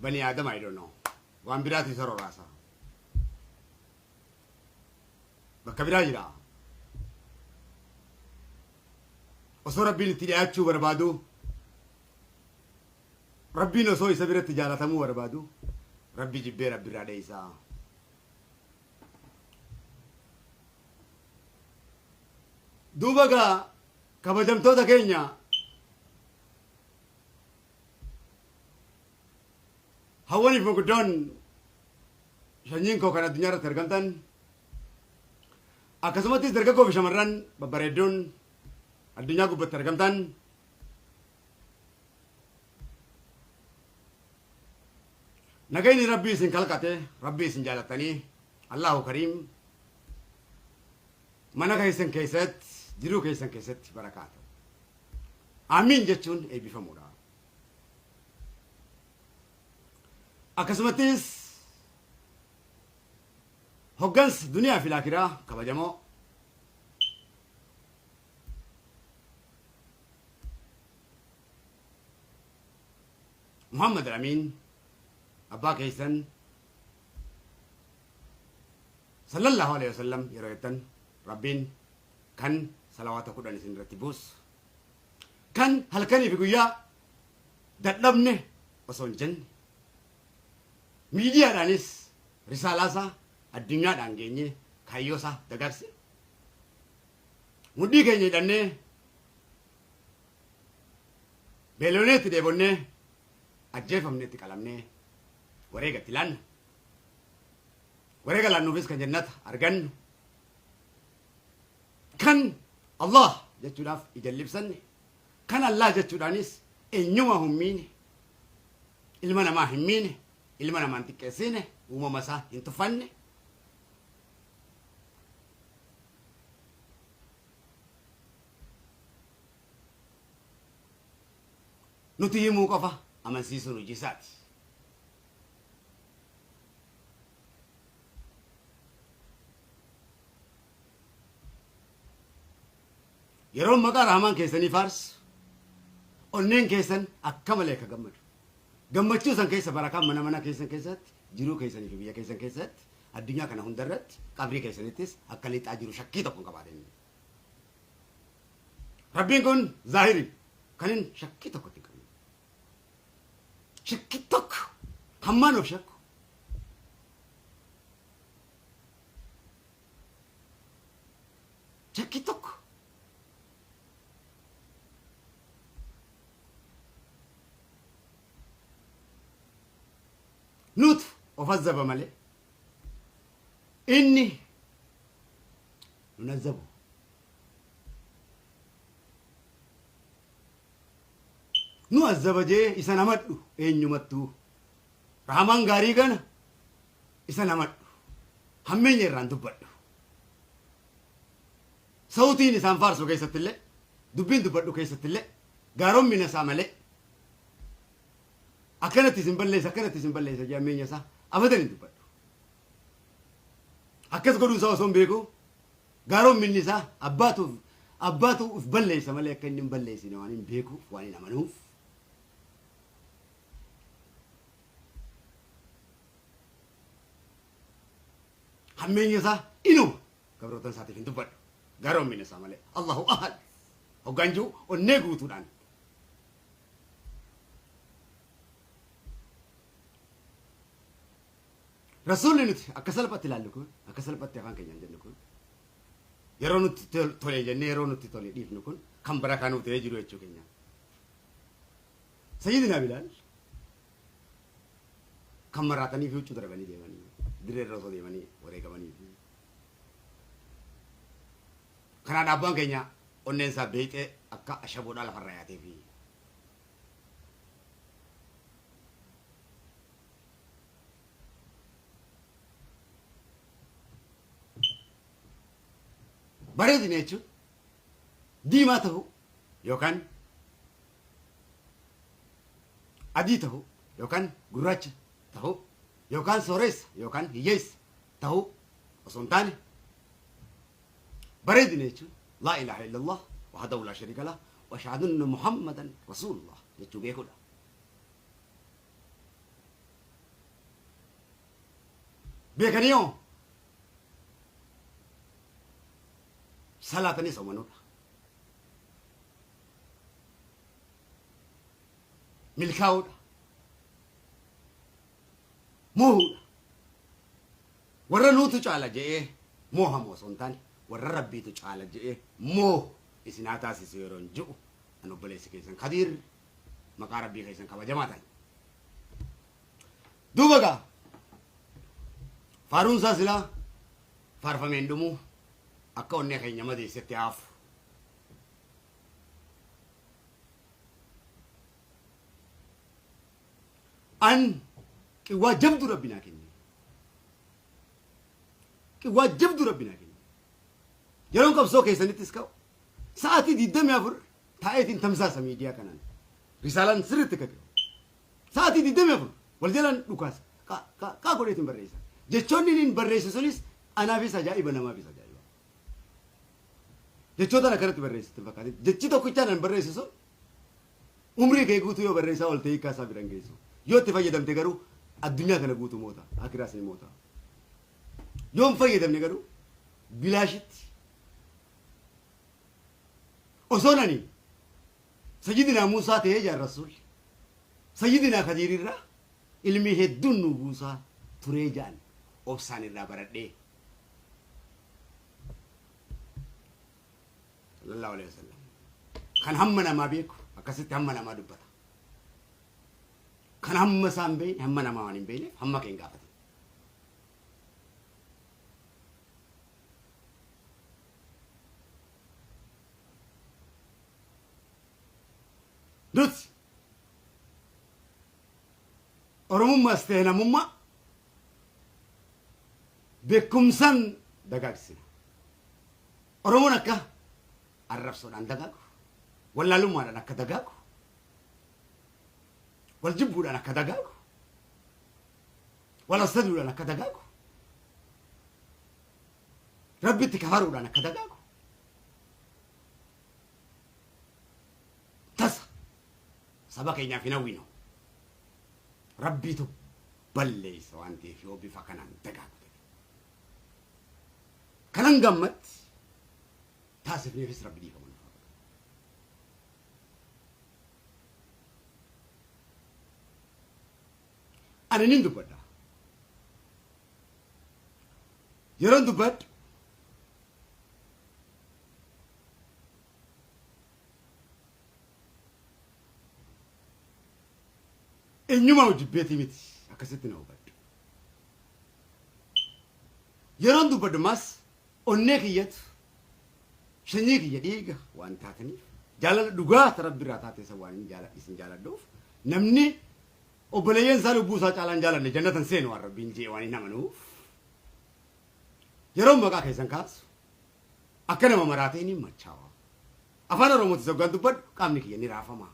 Bani Aadam I don't know. Waan biraatu isa roraasa. Bakka biraa jira. Osoo Rabbiin itti dhiyaachuu barbaadu, Rabbiin osoo isa biratti jaalatamuu barbaadu, Rabbi jibbee Rabbirraa dheeysa. Duuba gaa kabajamtoota keenya hawwaniif manguddoon sanyiin koo kan addunyaa irratti argamtan akkasumattis dargaggoo fi shamarran babbareedduun addunyaa gubbatti argamtan nagayni rabbii isin kalqate rabbii isin jaalattanii Allahu kariim mana keessan keessatti jiruu keessan keessatti barakaa ta'u. Aamiin jechuun eebbifamuudha. Akkasumattis hoggansa duniyaa fi laakiraa kabajamoo Muhammad Amiin abbaa keessan sallallahu alaihi wasallam yeroo jettan Rabbiin kan salawaata 10 isin irratti buusu kan halkanii fi guyyaa dadhabne osoo hin jenne miidiyaadhaanis risaalaasaa addunyaadhaan geenye kaayyoosaa dagaagse mudhii keenya hidhannee beeloneetti dheebonnee ajjeefamneetti qalamnee wareegatti laannu wareega laannuufis kan jannata argannu kan Allah jechuudhaaf ija hin libsanne kan Allah jechuudhaanis eenyuma hin miine ilma namaa hin miine ilma namaa hin xiqqeessine uumama isaa hin tuffanne nuti himuu qofa amansiisuun hojii isaati. Yeroon maqaa Rahmaan keessanii faarsu onneen keessan akka malee akka gammadu. Gammachuu san keessa barakaan mana mana keessan keessatti jiruu keessanii fi biyya keessan keessatti addunyaa kana hundarratti qabrii keessanittis akka lixaa jiru shakkii tokko hin qabaatin. Rabbiin kun zaahiri kan hin shakkii tokko itti hin qabne. Shakkii tokko hammaan of shakku. Shakkii tokko. Nutu of azzaba malee inni nun azzabu. Nu azzaba jee isa namadhu eenyumattuu. Rahamaan gaarii kana isa namadhu. Hammeenya irraan dubbadhu. Sawtiin isaan faarsu keessattillee dubbiin dubbadhu keessattillee gaarommina isaa malee akkanatti isin balleessa akkanatti isin balleessa jee hammeenya isaa abadan hin dubbadhu. Akkas godhuu isaa osoo hin beeku gaaromminni isaa abbaatu abbaatu uf balleessa malee akka inni hin balleessine waan hin beekuuf waan hin amanuuf. Hammeenya isaa inuma gabrootan isaatiif hin dubbadhu. Gaaroommina isaa malee. Allahu ahad. Hoggaan jiru onnee guutuudhaan. Rasuulli nuti akka salphatti ilaallu kun, akka salphatti afaan keenyaan jennu kun, yeroo nutti tole jennee yeroo nutti tole dhiifnu kun kan barakaa nuuf ta'ee jiru jechuu keenya. Sayyidina Bilaal kan maraatanii fi huccuu darbanii deemanii dirree irra osoo deemanii wareegamanii fi kanaan abbaan keenya onneen isaa beexee akka ashaboodhaa lafarra yaatee fi Bareedina jechuun diimaa ta'uu yookaan adii ta'uu yookaan gurraacha ta'uu yookaan sooressa yookaan hiyyeessa ta'uu osoo hin taane bareedina jechuun laa ilaaha illallah wahdahu laa shariika lah wa ashhadu anna muhammadan rasuulullah jechuu beekuudha. Beekanii hoo salaatanii soomanuudha. Milkaa'uudha. Moohuudha. Warra nuutu caala je'ee moohamu osoo hin taane warra Rabbiitu caala je'ee moohu isin haa taasisu yeroon ji'u an obboleessi keessan Kadiir maqaa Rabbii keessan kabajamaa ta'an. Duuba gaa faaruun isaa silaa faarfameen dhumuu akka onnee keenya madeessetti haafu. An qiwwaa jabduu Rabbi naa kenne. Qiwwaa jabduu Rabbi naa kenne. Yeroon qabsoo keessanittis ka'u sa'aatii 24 taa'eetiin tamsaasa miidiyaa kanaan. Risaalaan sirriitti akka gahu. Sa'aatii 24 wal jalaan dhukaasa. Qaa qaa godheetiin barreessa. Jechoonni inni barreesse sunis anaafis ajaa'iba namaafis ajaa'iba. Jechoota akkanatti barreessitti hin fakkaatin. Jechi tokkichaan an barreesse sun umrii kee guutuu yoo barreessaa oolte hiikkaa isaa bira hin geessu. Yoo itti fayyadamte garuu addunyaa kana guutuu moota. Akiraas ni moota. Yoo hin fayyadamne garuu bilaashitti. Osoon ani Sayyidinaa Muusaa ta'ee jaan Rasuulli. Sayyidinaa Kadiirirraa ilmii hedduun nu buusaa turee jaan obsaan irraa baradhee. Sallallahu alaihi wasallam. Kan hamma namaa beeku akkasitti hamma namaa dubbata. Kan hamma isaa hin beekne hamma namaa waan hin beekneef hamma kee hin gaafatin. Nuti Oromummaas ta'e namummaa beekumsaan dagaagsina. Oromoon akka arrabsoodhaan dagaagu, wallaalummaadhaan akka dagaagu, wal jibbuudhaan akka dagaagu, wal hassaduudhaan akka dagaagu, Rabbitti kafaruudhaan akka dagaagu, tasa saba keenyaaf hin hawwinu. Rabbiitu balleessa waan ta'eef yoo bifa kanaan dagaagu ta'e. Kanan gammatti taasifneefis Rabbi dhiifama nuuf haa godhu. Ani nin dubbadha. Yeroon dubbadhu eenyumaa jibbeetii miti akkasitti na hubadhu. Yeroon dubbadhu maas onnee kiyyatu sanyii kiyya dhiiga waan taataniif jaalala dhugaa ta rabbi irraa taate isa waan isin jaaladhuuf namni obboleeyyan isaa lubbuu isaa caalaan jaalanne jannatan seenu waan rabbiin jee waan hin amanuuf yeroon maqaa keessan kaasu akka nama maraatee ni machaawa. Afaan Oromootis hoggaan dubbadhu qaamni kiyya ni raafama.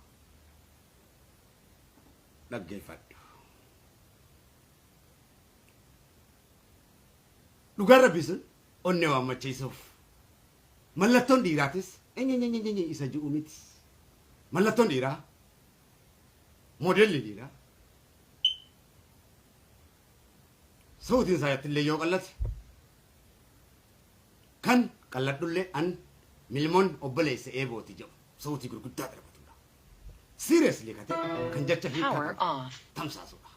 Dhaggeeffadhu. Dhugaan rabbii sun onnee waan macheessuuf. Mallattoon dhiiraatis enyenyenyenyenye isa ji'u miti. Mallattoon dhiiraa moodelli dhiiraa sa'uutiin isaa illee yoo qallate kan qalladhullee an milmoon obboleessa eebooti jedhu sa'uutii gurguddaa darbatudha. Seriously kate kan jecha hiikaa Power qabu off. tamsaasudha.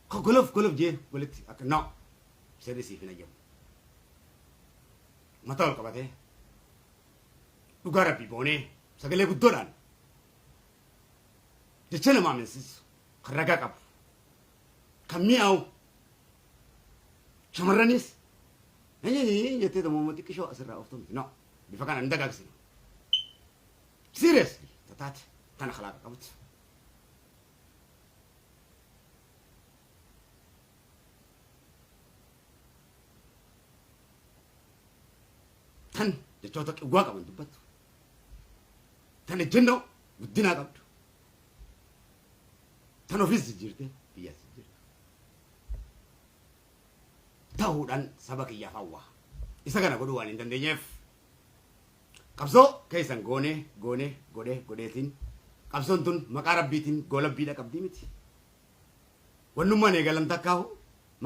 Ka golof golof jee walitti akka no seerri siif hin ayyamu. Mataa ol qabatee dhugaa rabbii boonee sagalee guddoodhaan jecha nama amansiisu kan ragaa qabu kan mi'aawu shamarranis jettee tommoo xiqqishoo asirraa ooftu miti no bifa kana hin dagaagsinu. Seriously tataate tana kalaaqa qabdu. Tan jechoota qiwwaa qaban dubbattu. Tan ejjennoo guddinaa qabdu. Tan ofiis jijjiirte biyyaas jijjiirtu. Ta'uudhaan saba kiyyaaf hawwa. Isa kana godhuu waan hin dandeenyeef qabsoo keessan goonee goonee godhee godheetiin qabsoon tun maqaa rabbiitiin goolabbiidha qabdii miti. Wannummaan eegalan takkaahu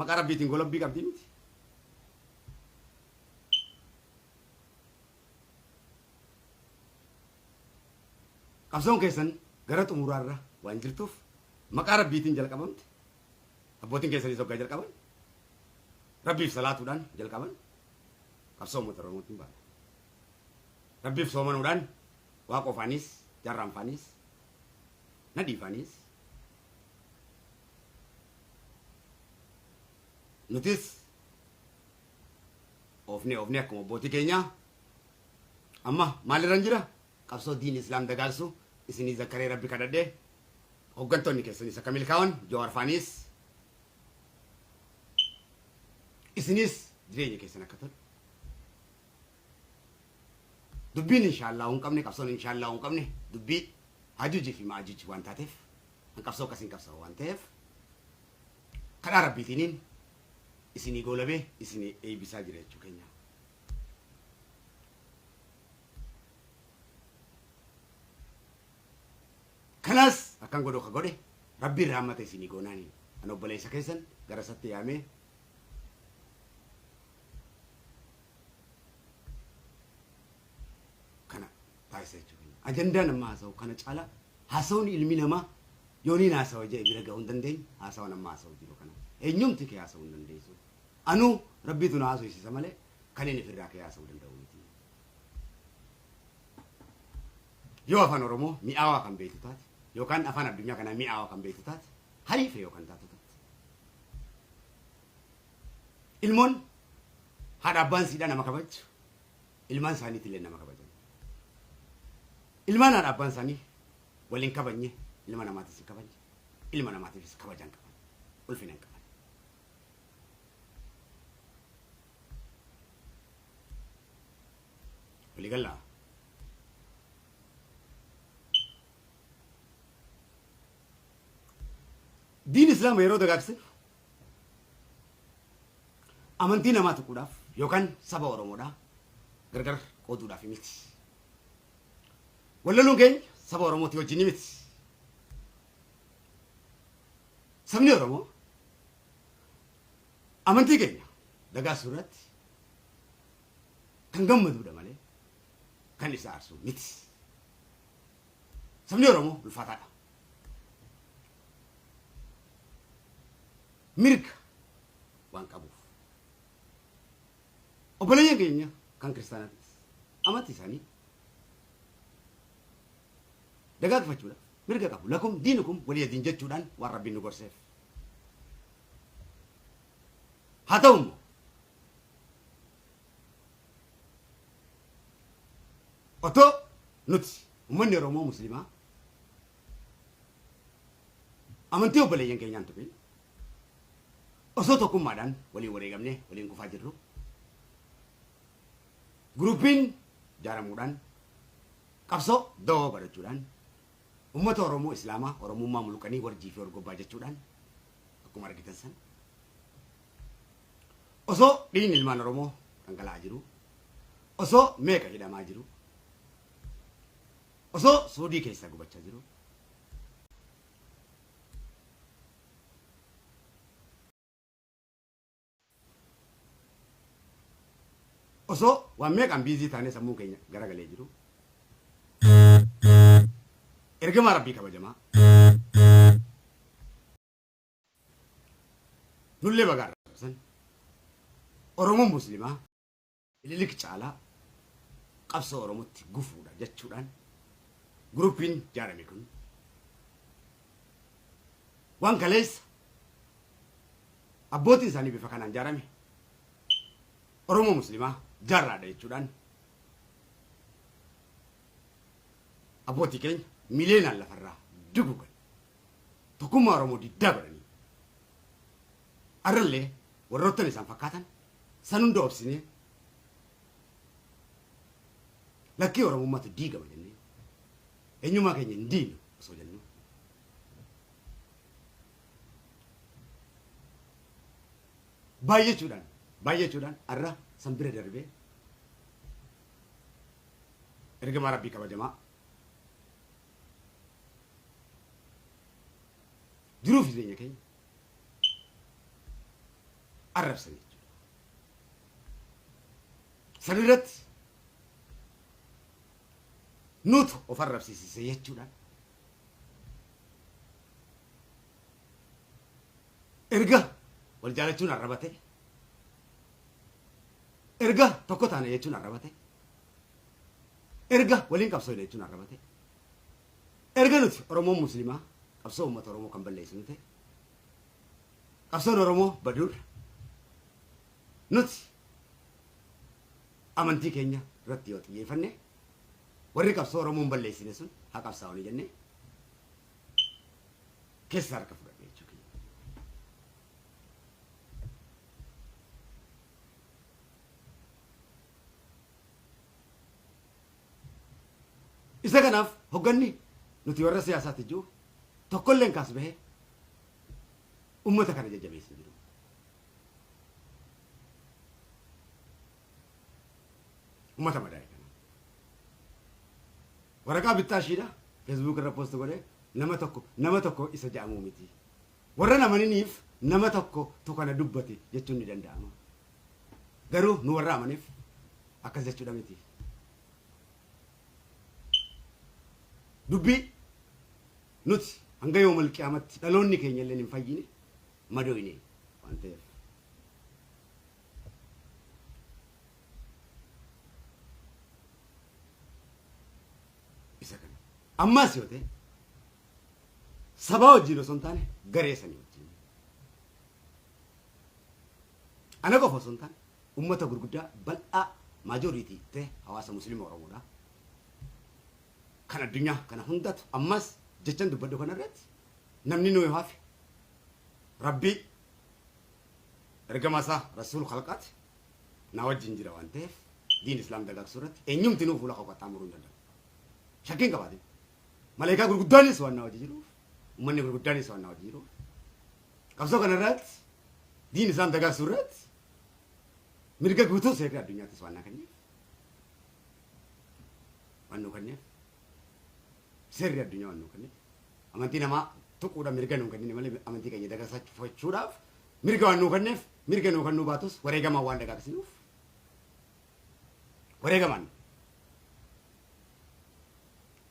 maqaa Rabbiitiin golobbii qabdii miti. Qabsoon keessan gara xumuraarra waan jirtuuf maqaa Rabbiitiin jalqabamte. Abbootiin keessanis hoggaa jalqaban Rabbiif salaatuudhaan jalqaban qabsoo uummata Oromootiin baana. Rabbiif soomanuudhaan Waaqoo faanis, Jaarraan faanis, Nadhii faanis nutis oofnee oofnee akkuma abbootii keenyaa amma maalirran jira qabsoo diin islaam dagaagsu isinii zakkaree Rabbi kadhadhee hoggantoonni keessanis akka milkaawan Jawaar faaniis isiniis jireenya keessan akka tolu Dubbiin inshaallaahu hin qabne, qabsoon inshaallaahu hin qabne dubbii Hajuuj fi Ma'ajuuj waan taateef, an qabsoo akkasiin qabsawa waan ta'eef, kadhaa Rabbiitiiniin isinii goolabee isinii eeybisaa jira jechuu keenya. Kanaas akkan godhu ka godhe Rabbiin rahmata isinii goonaaniin an obboleessa keessan gara isatti yaamee Kana taasisa jechuudha. Ajandaan amma haasa'u kana caala haasawni ilmi namaa yooniin haasawa jedhe bira gahuu hin dandeenye haasawan amma haasa'u jiru kana. Eenyumti kee haasa'uu hin dandeessu. Anuu Rabbiitu na haasofsiisa malee kan inni ofirraa kee haasa'uu danda'u miti. Yoo afaan Oromoo mi'aawaa kan beektu taate yookaan afaan addunyaa kanaa mi'aawaa kan beektu taate hariife yoo kan taatu taate. Ilmoon haadha abbaan siidhaa nama kabaju ilmaan isaaniitillee nama kabajan. Ilmaan haadha abbaan isaanii wal hin kabajne ilma namaatis hin kabajne ilma namaatiifis kabaja hin qaban ulfina hin qaban. Waliigalaa. Diin Islaama yeroo dagaagsinu amantii namaa tuquudhaaf yookaan saba Oromoodhaa gargar qooduudhaaf miti. Wal loluun keenya saba Oromootii wajjin miti. Sabni Oromoo amantii keenya dagaagsuu irratti kan gammaduudha malee kan isa aarsu miti. Sabni Oromoo ulfaataadha. Mirga waan qabuuf. Obboleeyyan keenya kan kiristaanaatis amantii isaanii dagaagfachuudhaaf mirga qabu. Lakum diinukum waliya diin jechuudhaan waan Rabbiin nu gorseef. Haa ta'u immoo otoo nuti uummanni Oromoo Muslimaa amantii obboleeyyan keenyaan tuqin osoo tokkummaadhaan waliin wareegamnee waliin kufaa jirru guruupiin jaaramuudhaan qabsoo dawoo godhachuudhaan uummata Oromoo Islaamaa Oromummaa mulqanii warjii fi orgobbaa jechuudhaan akkuma argitan san osoo dhiigni ilmaan Oromoo dhangala'aa jiru osoo meeqa hidhamaa jiru osoo suudii keessaa gubachaa jiru osoo waan meeqaan biizii taanee sammuun keenya garagalee jiru ergamaa Rabbii kabajamaa nullee bagaa arrabsan Oromoon Muslimaa Minilik caalaa qabsoo Oromootti gufuudha jechuudhaan guruppiin jaarame kun waan kaleessa abbootiin isaanii bifa kanaan jaarame Oromoo Muslimaa jaarraadha jechuudhaan abbootii keenya miliyoonaan lafarraa dugugan tokkummaa Oromoo diddaa godhanii arrallee warroottan isaan fakkaatan san hunda obsinee lakkii Oromummaatu diigama jennee eenyummaa keenya hin diignu osoo jennu baay'achuudhaan baay'achuudhaan arra san bira darbee ergamaa Rabbii kabajamaa jiruuf jireenya keenya Arrabsan jechuudha. San irratti nutu of arrabsiisise jechuudhaan erga wal jaalachuun arraba ta'e, erga tokko taane jechuun arraba ta'e, erga waliin qabsoofne jechuun arraba ta'e, erga nuti Oromoon Muslimaa qabsoo uummata Oromoo kan balleessinu ta'e, qabsoon Oromoo baduurra nuti amantii keenya irratti yoo xiyyeeffanne, warri qabsoo Oromoo hin balleessine sun haa qabsaa'anii jennee keessa harka fudhadhe jechuu kiyya. Isa kanaaf hogganni nuti warra siyaasaatti jiru tokkolleen kaas bahee ummata kana jajjabeessa jiru. Ummata madaa'e kana. Waraqaa bittaa ishiidha Facebook irra post godhee nama tokko nama tokko isa ja'amuu miti. Warra namaniniif nama tokko tu kana dubbate jechuun ni danda'ama. Garuu nu warra amaneef akkas jechuudha miti. Dubbii nuti hanga yoomal qiyaamatti dhaloonni keenya illee hin fayyine madooyne waan ta'eef. Isa kana. Ammas yoo ta'e sabaa wajjin osoo hin taane garee sanii wajjin. Ana qofa osoo hin taane ummata gurguddaa bal'aa majority ta'e hawaasa Musliima Oromoodha. Kan addunyaa kana hundatu ammas jechan dubbadhu kana irratti namni nu hafe Rabbii ergama isaa Rasuul khalqaati na wajjin jira waan ta'eef diin Islaam dagaagsuu irratti eenyumti nuu fuula koo qaxxaamuruu hin danda'u. Shakkiin qabaatin. Maleekaa gurguddaanis waan na wajji jiruuf, uummanni gurguddaanis waan na wajji jiruuf, qabsoo kana irratti diin Islaam dagaagsuu irratti mirga guutuu seerri addunyaattis waan na kenneef, waan nu kenneef, seerri addunyaa waan nu kenneef, amantii namaa tuquudha mirga nu kennine malee amantii keenya dagaagsachuudhaaf mirga waan nu kenneef, mirga nu kennuu baatus wareegamaan waan dagaagsinuuf, wareegamaan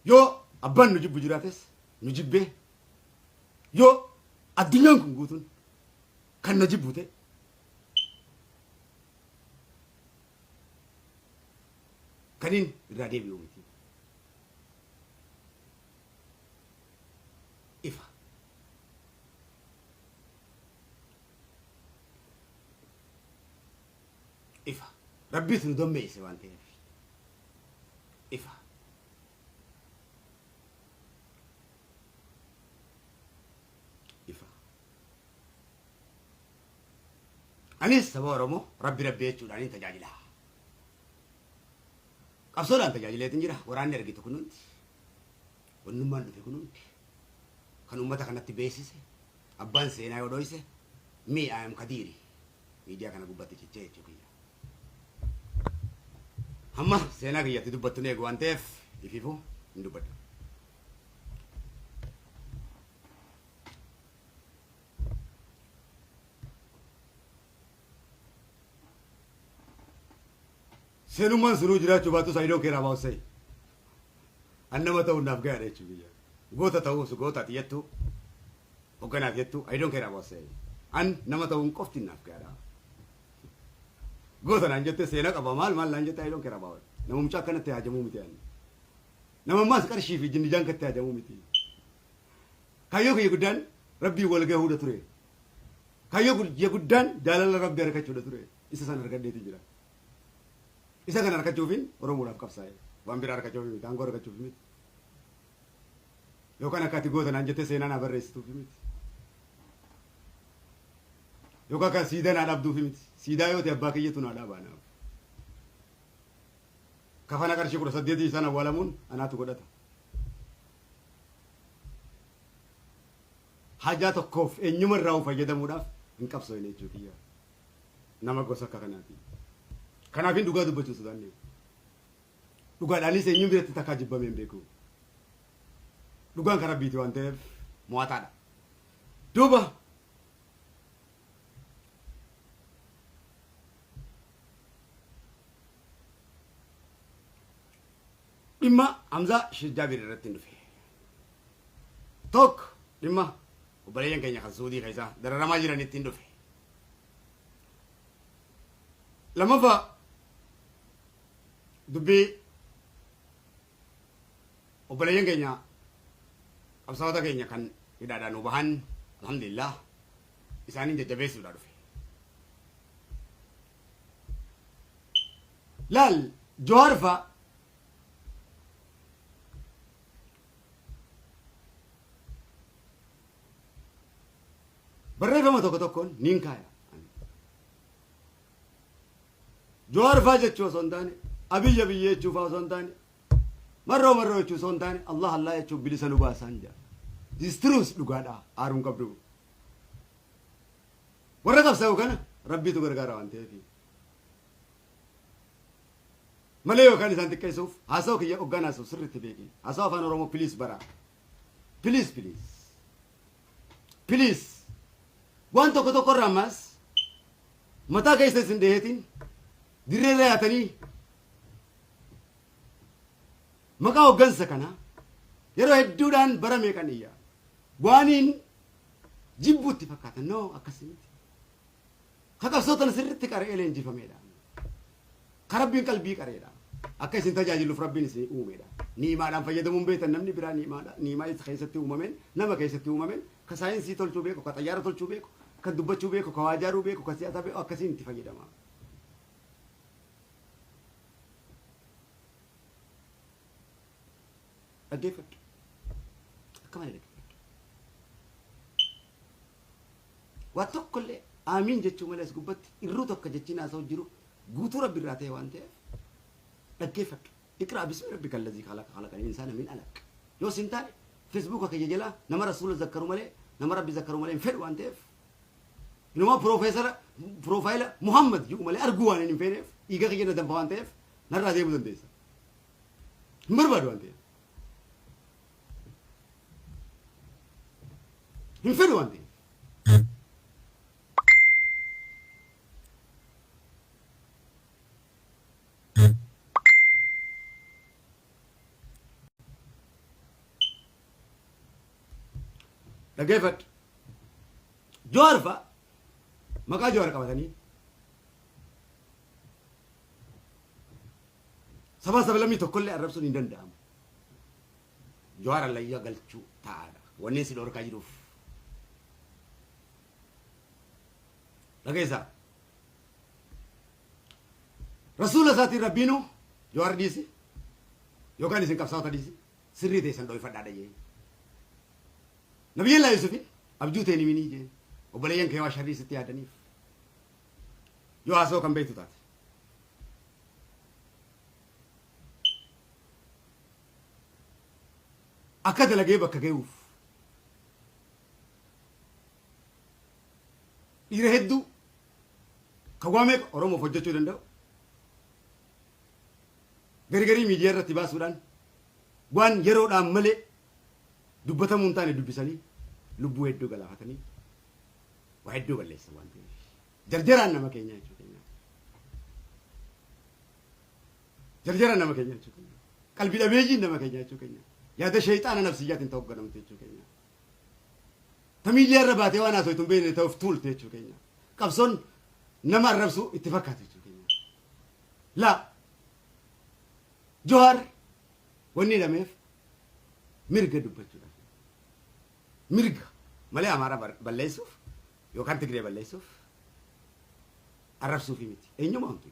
yoo abbaan nu jibbu jiraates nu jibbee, yoo addunyaan kun guutuun kan na jibbu ta'e kaniin irraa deebi'u miti. Ifa. Ifa. Rabbiitu nu dammeesse waan ta'eef. Ifa. Ifa. Anis saba Oromoo Rabbi Rabbi jechuudhaan tajaajila. Qabsoodhaan tajaajileetiin jira. Waraanni argitu kun hundi. Wannummaan dhufe kun hundi. Kan uummata kanatti beeksise. Abbaan seenaa yoo dhoyse. Me, I am Kadiiri. Miidiyaa kana gubbatti cichee jechuu kiyya. Hamma seenaa kiyyatti dubbattu eegu waan ta'eef ifiifuu hin dubbadhu. Seenummaan sunuu jiraachuu baatus I don't care about say. An nama ta'uun naaf gahaadha jechuu kiyya. Goota ta'uus goota ati jettu, hogganaati jettu, I don't care about say. An nama ta'uun qofti naaf gahaadha. Goota naan jette, seena qaba, maal maal naan jette, I don't care about. Nama mucaa akkanatti haajamuu miti ani. Nama ammaas qarshii fi jinnijaan katti haajamuu miti. Kaayyoo kiyya guddaan Rabbiin wal gahuudha ture. Kaayyoo kiyya guddaan jaalala Rabbii argachuudha ture. Isa san argadheeti jira. Isa kana argachuufin Oromoodhaaf qabsaa'e. Waan biraa argachuuf miti, aangoo argachuuf miti. Yookaan akka ati goota naan jettee seenaa naa barreessituuf miti. Yookaan akka siidaa naa dhabduuf miti. Siidaa yoo ta'e abbaa kiyyatu naa dhaabaa naaf. Kafana qarshii 18 isaan awwaalamuun anaatu godhata. Hajaa tokkoof eenyuma irraa fayyadamuudhaaf hin qabsoofne jechuu kiyya. Nama gosa akka kanaati. Kanaafin dhugaa dubbachuu sodaanne. Dhugaadhaanis eenyuun biratti takkaa jibbamee hin beeku. Dhugaan kan Rabbiiti waan ta'eef mo'ataadha. Duuba Dhimma Hamzaa Sheikh Jaabir irratti hin dhufe. Tokko dhimma obboleeyyan keenya kan Suudii keessa dararamaa jiranitti hin dhufe. Lammaffaa dubbii obboleeyyan keenya qabsaa'ota keenya kan hidhaadhaan nu bahan alhamdulillah isaaniin jajjabeessuudhaa dhufe. Laal Jawaar fa'a barreeffama tokko tokkoon niin kaaya. Jawaar fa'aa jechuu osoo hin taane Abiyyi Abiyyi jechuu fa'aa osoo hin taane marroo marroo jechuu osoo hin taane Allah Allah jechuun bilisa nu baasaan jedha. This truth dhugaadha aaruun qabdu. Warra qabsaa'u kana Rabbiitu gargaara waan ta'eef. Malee yookaan isaan xiqqeessuuf haasawa kiyya hoggaan haasa'u sirriitti beeki. Haasawa afaan Oromoo please bara. Please please. Please. Waan tokko tokko irraa ammas mataa keessa isin dheeheetiin dirree irra yaatanii maqaa hoggansa kanaa yeroo hedduudhaan bara meeqan iyya. Waaniin jibbuutti fakkaatan noo akkasii miti. Ka qabsoo tana sirritti qara'ee leenjifameedha. Ka Rabbiin qalbii qareedha. Akka isin tajaajiluuf Rabbiin isin uumeedha. Ni'imaadhaan fayyadamuun beektan namni biraa ni'imaadha. Ni'imaa isa keessatti uumameen, nama keessatti uumameen, ka saayinsii tolchuu beeku, ka xayyaara tolchuu beeku, ka dubbachuu beeku, ka waa ijaaruu beeku, ka siyaasaa beeku akkasiin itti fayyadama. Dhaggeeffadhu. Akka malee dhaggeeffadhu. Waa tokkollee aamiin jechuu malee as gubbatti irruu tokko jechiin haasa'u jiru guutuu rabbi irraa ta'e waan ta'eef dhaggeeffadhu. Iqraa bismi rabbika allazii khalaqa khalaqal insaana min alaq. Yoo sin taane feesbuuka kiyya jalaa nama rasuula zakkaru malee nama rabbi zakkaru malee hin fedhu waan ta'eef inumaa piroofeesara piroofaayila Muhammad jedhu malee arguu waan hin feeneef dhiiga kiyya na danfa waan ta'eef narraa deemuu dandeessa. Hin barbaadu waan ta'eef. Hin fedhu waan ta'eef. Dhaggeeffadhu. Jawaar fa'a maqaa Jawaar qabatanii sabaa sablammii tokkollee arrabsuun hin danda'amu. Jawaar allayyaa galchuu ta'aadha. Wanni si dhorkaa jiruuf. Dhageessaa. Rasuula isaatiin rabbiinu Jawaar dhiisi yookaan isin qabsaa'ota dhiisi sirrii teessan dhoyfadhaadha jeen. Nabiyyallaa Yuusufin abjuu teen himinii jeen. Obboleeyyan kee waa sharrii sitti yaadaniif. Yoo haasoo kan beektu taate. Akka dalagee bakka ga'uuf dhiira hedduu kan waa meeqa Oromoof hojjechuu danda'u gari garii miidiyaa irratti baasuudhaan waan yeroodhaan malee dubbatamuu hin taane dubbisanii lubbuu hedduu galaafatanii waa hedduu balleessan waan ta'eef jarjaraan nama keenya jechuu keenya. Jarjaraan nama keenya jechuu keenya. Qalbii dhabeeyyiin nama keenya jechuu keenya. Yaada sheeyxaana nafsiyyaatiin ta'uu hoogganamte jechuu keenya. Ta miidiyaa irra baatee waan haasoftu hin beekne ta'uuf tuulte jechuu keenya. Qabsoon nama arrabsuu itti fakkaate jechuu keenya. Laa Jawaar wanni hidhameef mirga dubbachuudhaaf. Mirga malee Amaaraa balleessuuf yookaan Tigree balleessuuf arrabsuufi miti. Eenyumaa wanti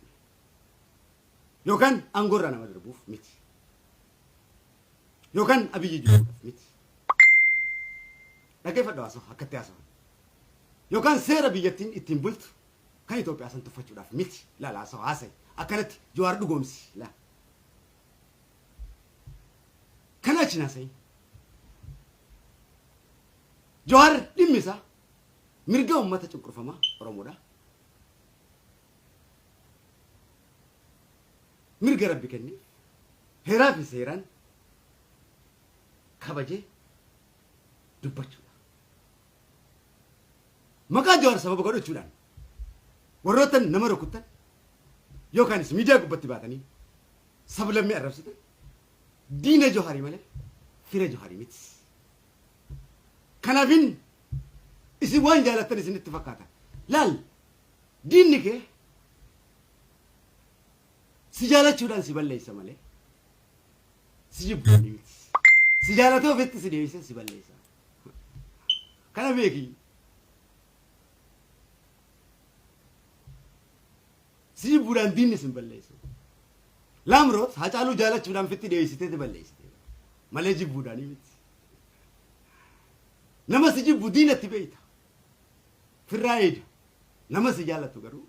yookaan aangoo irraa nama darbuuf miti. Yookaan Abiyyi jibbuudhaaf miti. Dhaggeeffadhu haasawaa akkatti haasawan. Yookaan seera biyyattiin ittiin bultu kan Itoophiyaa san tuffachuudhaaf miti. Laala haasawaa haasa'i. Akkanatti Jawaar dhugoomsi. Laa. Kana achi haasa'in. Jawaar dhimmi isaa mirga uummata cunqurfamaa Oromoodha. Mirga Rabbi kenneef heeraa fi seeraan kabajee dubbachuudha. Maqaa Jawaar sababa godhachuudhaan warroottan nama rukuttan yookaanis miidiyaa gubbatti baatanii sablammii arrabsitan Diina Johari malee fira Johari miti. Kanaafin isin waan jaalattan isinitti fakkaata. Laal diinni kee si jaalachuudhaan si balleessa malee si jibbuun miti. Si jaalatee ofitti si deebisee si balleessa. Kana beeki. Si jibbuudhaan diinni sin balleessu. Laamroot Hacaaluu jaalachuudhaan fitti dhiyeessitee si balleessite. Malee jibbuudhaan miti. Nama si jibbu diinatti beeyta. Firraa eeda. Nama si jaalatu garuu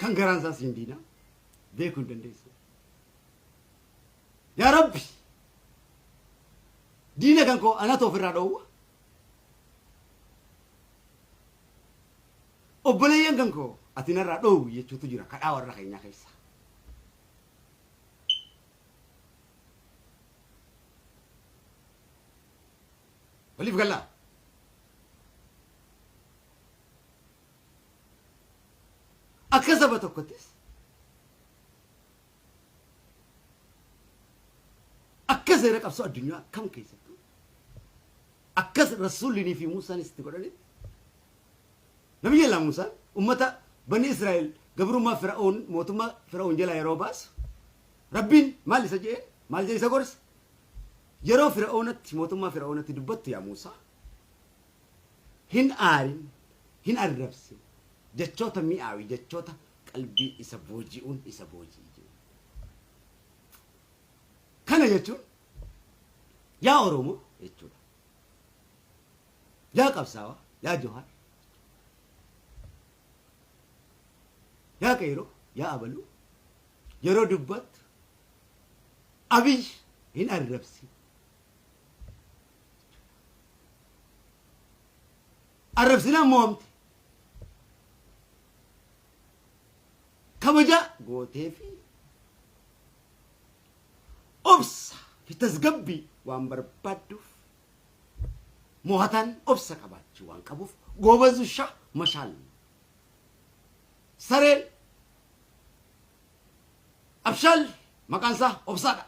kan garaan isaa siin diinaa beekuu hin dandeessu. Yaa Rabbi diina kan koo anatu ofirraa dhoowwa. Obboleeyyan kan koo ati narraa dhoowwi jechuutu jira kadhaa warra keenyaa keessa. Waliif gallaa. Akka saba tokkottis akka seera qabsoo addunyaa kam keessattuu akkas rasuullinii fi Muusaanis itti godhanitti Nabiyyi Allah Muusaan ummata bani Israa'el gabrummaa Fir'aun mootummaa Fir'aun jalaa yeroo baasu Rabbiin maal isa jedheen maal jedhe isa gorse yeroo Fir'aunatti mootummaa Fir'aunatti dubbattu yaa Muusaa hin aarin hin arrabsin jechoota mi'aawi jechoota qalbii isa booji'uun isa booji'i jedhe. Kana jechuun yaa Oromoo jechuudha. Yaa qabsaawaa, yaa Johaar, yaa Qeeroo, yaa Abaluu yeroo dubbattu Abiy hin arrabsin. Arrabsinaan mo'amte. Kabaja gootee fi obsa fi tasgabbii waan barbaadduuf mo'ataan obsa qabaachuu waan qabuuf goobazu sha mashaal sareen abshaal maqaan isaa obsaadha.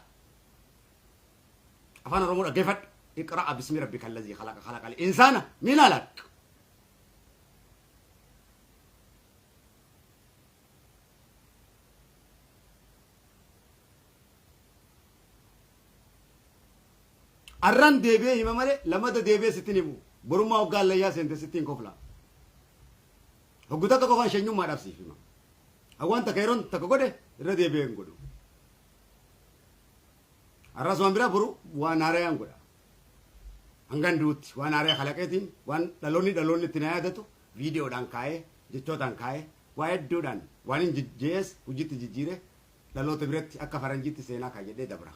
Afaan Oromoo dhaggeeffadhu. Iqra'a bismi rabbika allazii khalaqa khalaqal insaana min alaq. Arran deebi'ee hima malee lamada deebi'ee sittin himu. Borummaa hoggaa allayyaa seente sittiin kofla. Hoggu takka qofaan shanyummaadhaaf siif hima. Hawaan takka yeroon takka godhe irra deebi'ee hin godhu. Arras waan biraa boru waan haarayaan godha. Hangan du'utti waan haaraya kalaqeetiin waan dhaloonni dhaloonni itti na yaadatu viidiyoodhaan kaa'ee jechootaan kaa'ee waa hedduudhaan waan hin je'es hojiitti jijjiire dhaloota biratti akka faranjiitti seenaa kaa'e jedhee dabra.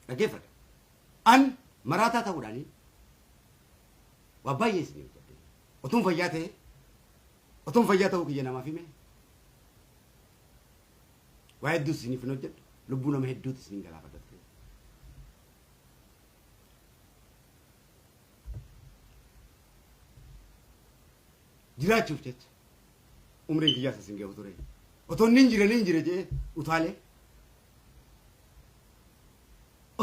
Dhaggeeffadha. An maraataa ta'uudhaanii waa baay'ee isin hojjedhe. Otuun fayyaa ta'e otuun fayyaa ta'uu kiyya namaaf hime waa hedduus isiniif hin hojjedhu lubbuu nama hedduutu isiniin galaafadha ture. Jiraachuuf jecha umriin kiyyaas isin gahu ture. Otoo inni hin jire ni hin jire jedhee utaalee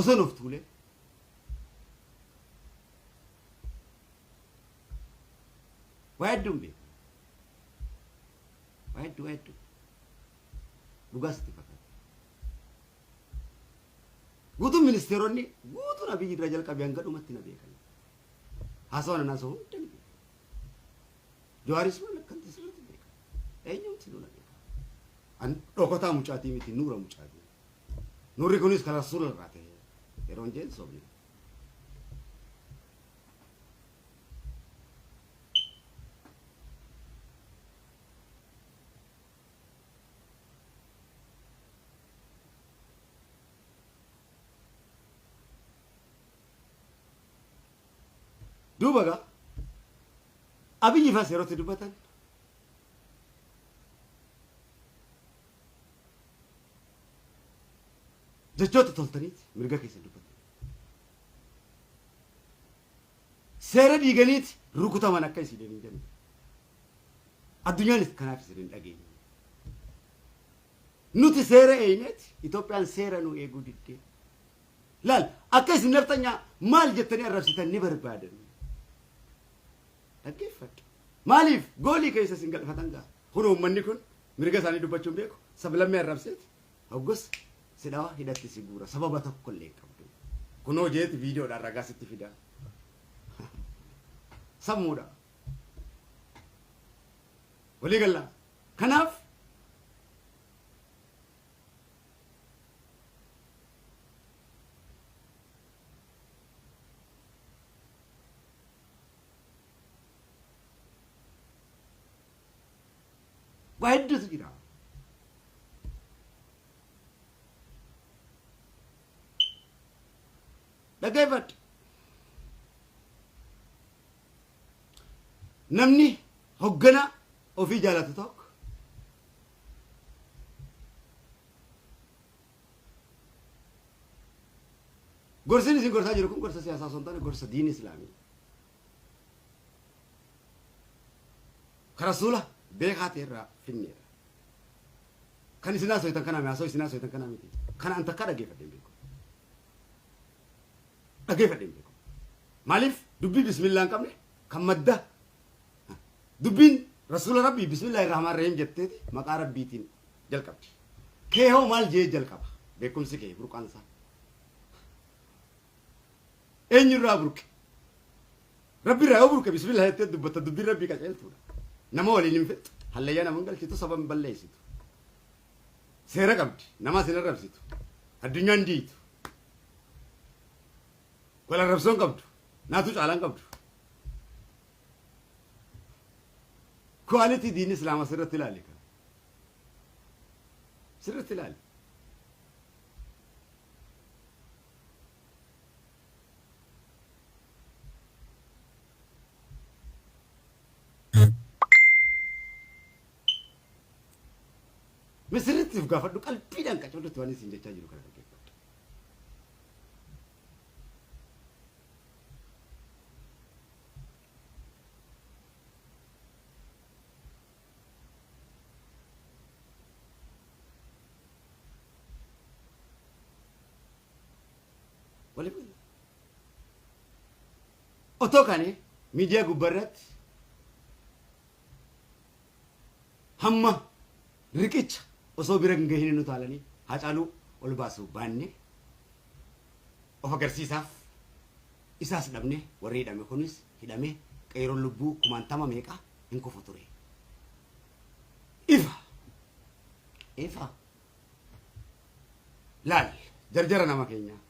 osoon of tuulee waa hedduun beeka. Waa hedduu waa hedduu. Dhugaa sitti fakkaata. Guutuun ministeeronni guutuun Abiyyi irraa jalqabee hanga dhumatti na beekan. Haasawaa nan haasa'u hunda ni beekan. Jawaaris maal akkanti sirriitti beeka. Eenyumti nu na beeka. An dhokotaa mucaatii miti nuura mucaatii. Nuurri kunis kan rasuula irraa ta'e yeroon jeen sobne. Duuba gaa Abiyyi fas yerootti dubbatan jechoota toltaniiti mirga keessa dubbatan. Seera diiganiiti rukutaman akka isin hin jenne. Addunyaanis kanaaf isin hin dhageenye. Nuti seera eeyneeti Itoophiyaan seera nu eeguu diddee. Laal akka isin nafxanyaa maal jettanii arrabsitan ni barbaadan. Dhaggeeffadhu. Maaliif goolii keessa isin galfatan gaa? Kun uummanni kun mirga isaanii dubbachuu hin beeku. Sablammii arrabseeti. Hoggus si dhawa hidhatti si guura. Sababa tokko illee hin qabdu. Kunoo jeeti viidiyoodhaan ragaa sitti fida. Sammuudha. Walii gallaa. Kanaaf waa hedduutu jira. Dhaggeeffadhu. Namni hoggana ofii jaalatu tokko gorsin isin gorsaa jiru kun gorsa siyaasaa osoo hin taane gorsa diin islaamii. Ka rasuula beekaa ta'e irraa finneedha. Kan isin haasoytan kanaa mi haasoo isin haasoytan kanaa miti. Kana an takkaa dhaggeeffadhe hin beeku. Dhaggeeffadhe hin beeku. Maaliif dubbii bismillaa hin qabne kan madda dubbiin rasuula rabbii bismillaahi rahmaan rahiim jetteeti maqaa rabbiitiin jalqabdi. Kee hoo maal jee jalqaba beekumsi kee burqaan isaa. Eenyurraa burqe? Rabbi irraa yoo burqe bismillah jettee dubbatta dubbiin rabbii qaceeltuudha. Nama waliin hin fixxu, hallayyaa nama hin galchitu, saba hin balleessitu. Seera qabdi, namas hin arrabsitu. Addunyaan diitu. Wal arrabsoo hin qabdu, naatu caalaa hin qabdu. Quality diin islaama sirratti ilaali kan. Sirritti ilaali. Misirritti of gaafadhu qalbiidhaan qacollutti waan isin jechaa jiru kana dhaggeeffadhu. Waliif gala. Otoo kani miidiyaa gubbaarratti hamma riqicha osoo bira hin gahin nu taalanii Haacaaluu ol baasu baanne of agarsiisaaf isaas dhabne warri hidhame kunis hidhame qeeroon lubbuu kumaantama meeqa hin kufu ture. Ifa. Ifa. Laal jarjara nama keenyaa.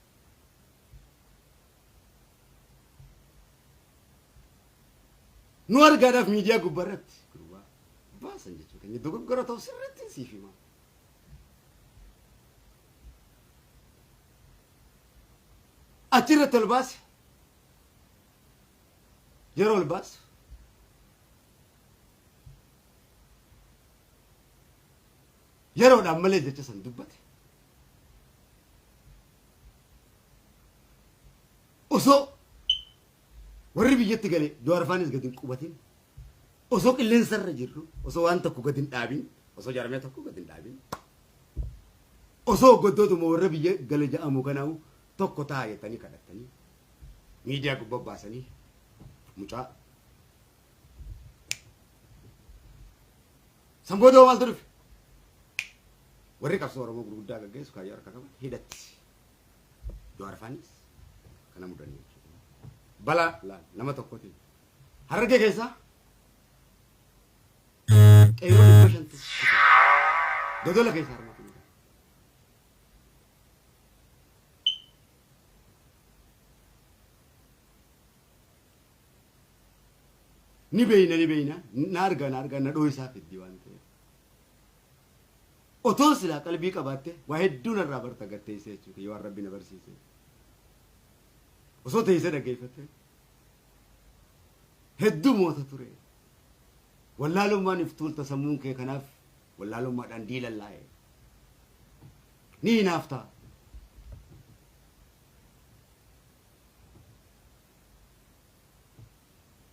Nu argaadhaaf miidiyaa gubbaa irratti gurbaa baasan jechuu keenya dogoggora ta'u sirriitti siif hima. Achirratti ol baase yeroo ol baasu Yeroodhaan malee jecha san dubbate. Osoo warri biyyatti gale Jawaar faanis gadi hin qubatin, osoo qilleensarra jirru, osoo waan tokko gadi hin dhaabin, osoo jaarmiyaa tokko gadi hin dhaabin, osoo hoggantootuma warra biyya gale ja'amu kanaa'u tokko ta'a jettanii kadhattanii miidiyaa gubbaa baasanii mucaa San booda hoo maaltu dhufe? Warri qabsoo Oromoo gurguddaa gaggeessu kaayyoo harka qaban hidhatti. Jawaar faanis kana mudanii jechuudha. Balaa laal nama tokkotiin. Harargee keessaa qeerroo 500tu kufe. Dodola keessaa harmatu mudate. Ni beeyna ni beeyna na arga na arga na dhooysaa fiddi waan ta'eef. Otoo silaa qalbii qabaatte waa hedduu narraa barta gad teessee jechuudha yoo waan rabbi na barsiise. Osoo teessee dhaggeeffatte hedduu moota ture. Wallaalummaan if tuulta sammuun kee kanaaf wallaalummaadhaan diilallaa'e. Ni hinaafta.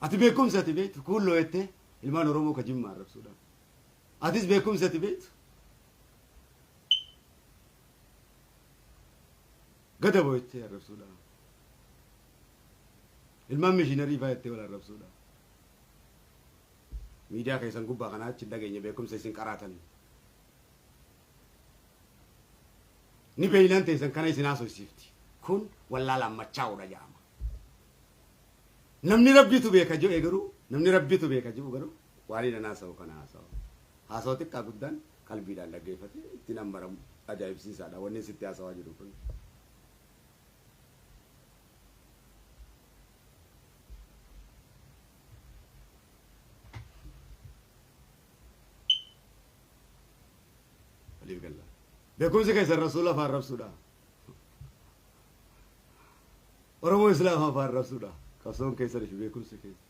Ati beekumsa ati beektu kuulloo jettee ilmaan Oromoo ka Jimmaa arrabsuudhaaf. Atis beekumsa ati beektu Gadabo jettee arrabsuudhaaf. Ilmaan mishiinarii faa jettee wal arrabsuudhaaf. Miidiyaa keessan gubbaa kanaa achi hin dhageenye beekumsa isin qaraatan. Ni beeynaan teessan kana isin haasofsiifti. Kun wallaalaan machaa'uudha jedhama. Namni Rabbiitu beeka je'e garuu namni Rabbiitu beeka je'u garuu waan inni haasa'u kana haasawa. Haasawa xiqqaa guddaan qalbiidhaan dhaggeeffate itti nan baramu ajaa'ibsiisaadha wanni sitti haasawaa jiru kun. Waliif galla. Beekumsi keessan rasuula faan rabsuudha. Oromoo Islaamaa faan rabsuudha. Qabsoon keessan fi beekumsi keessan.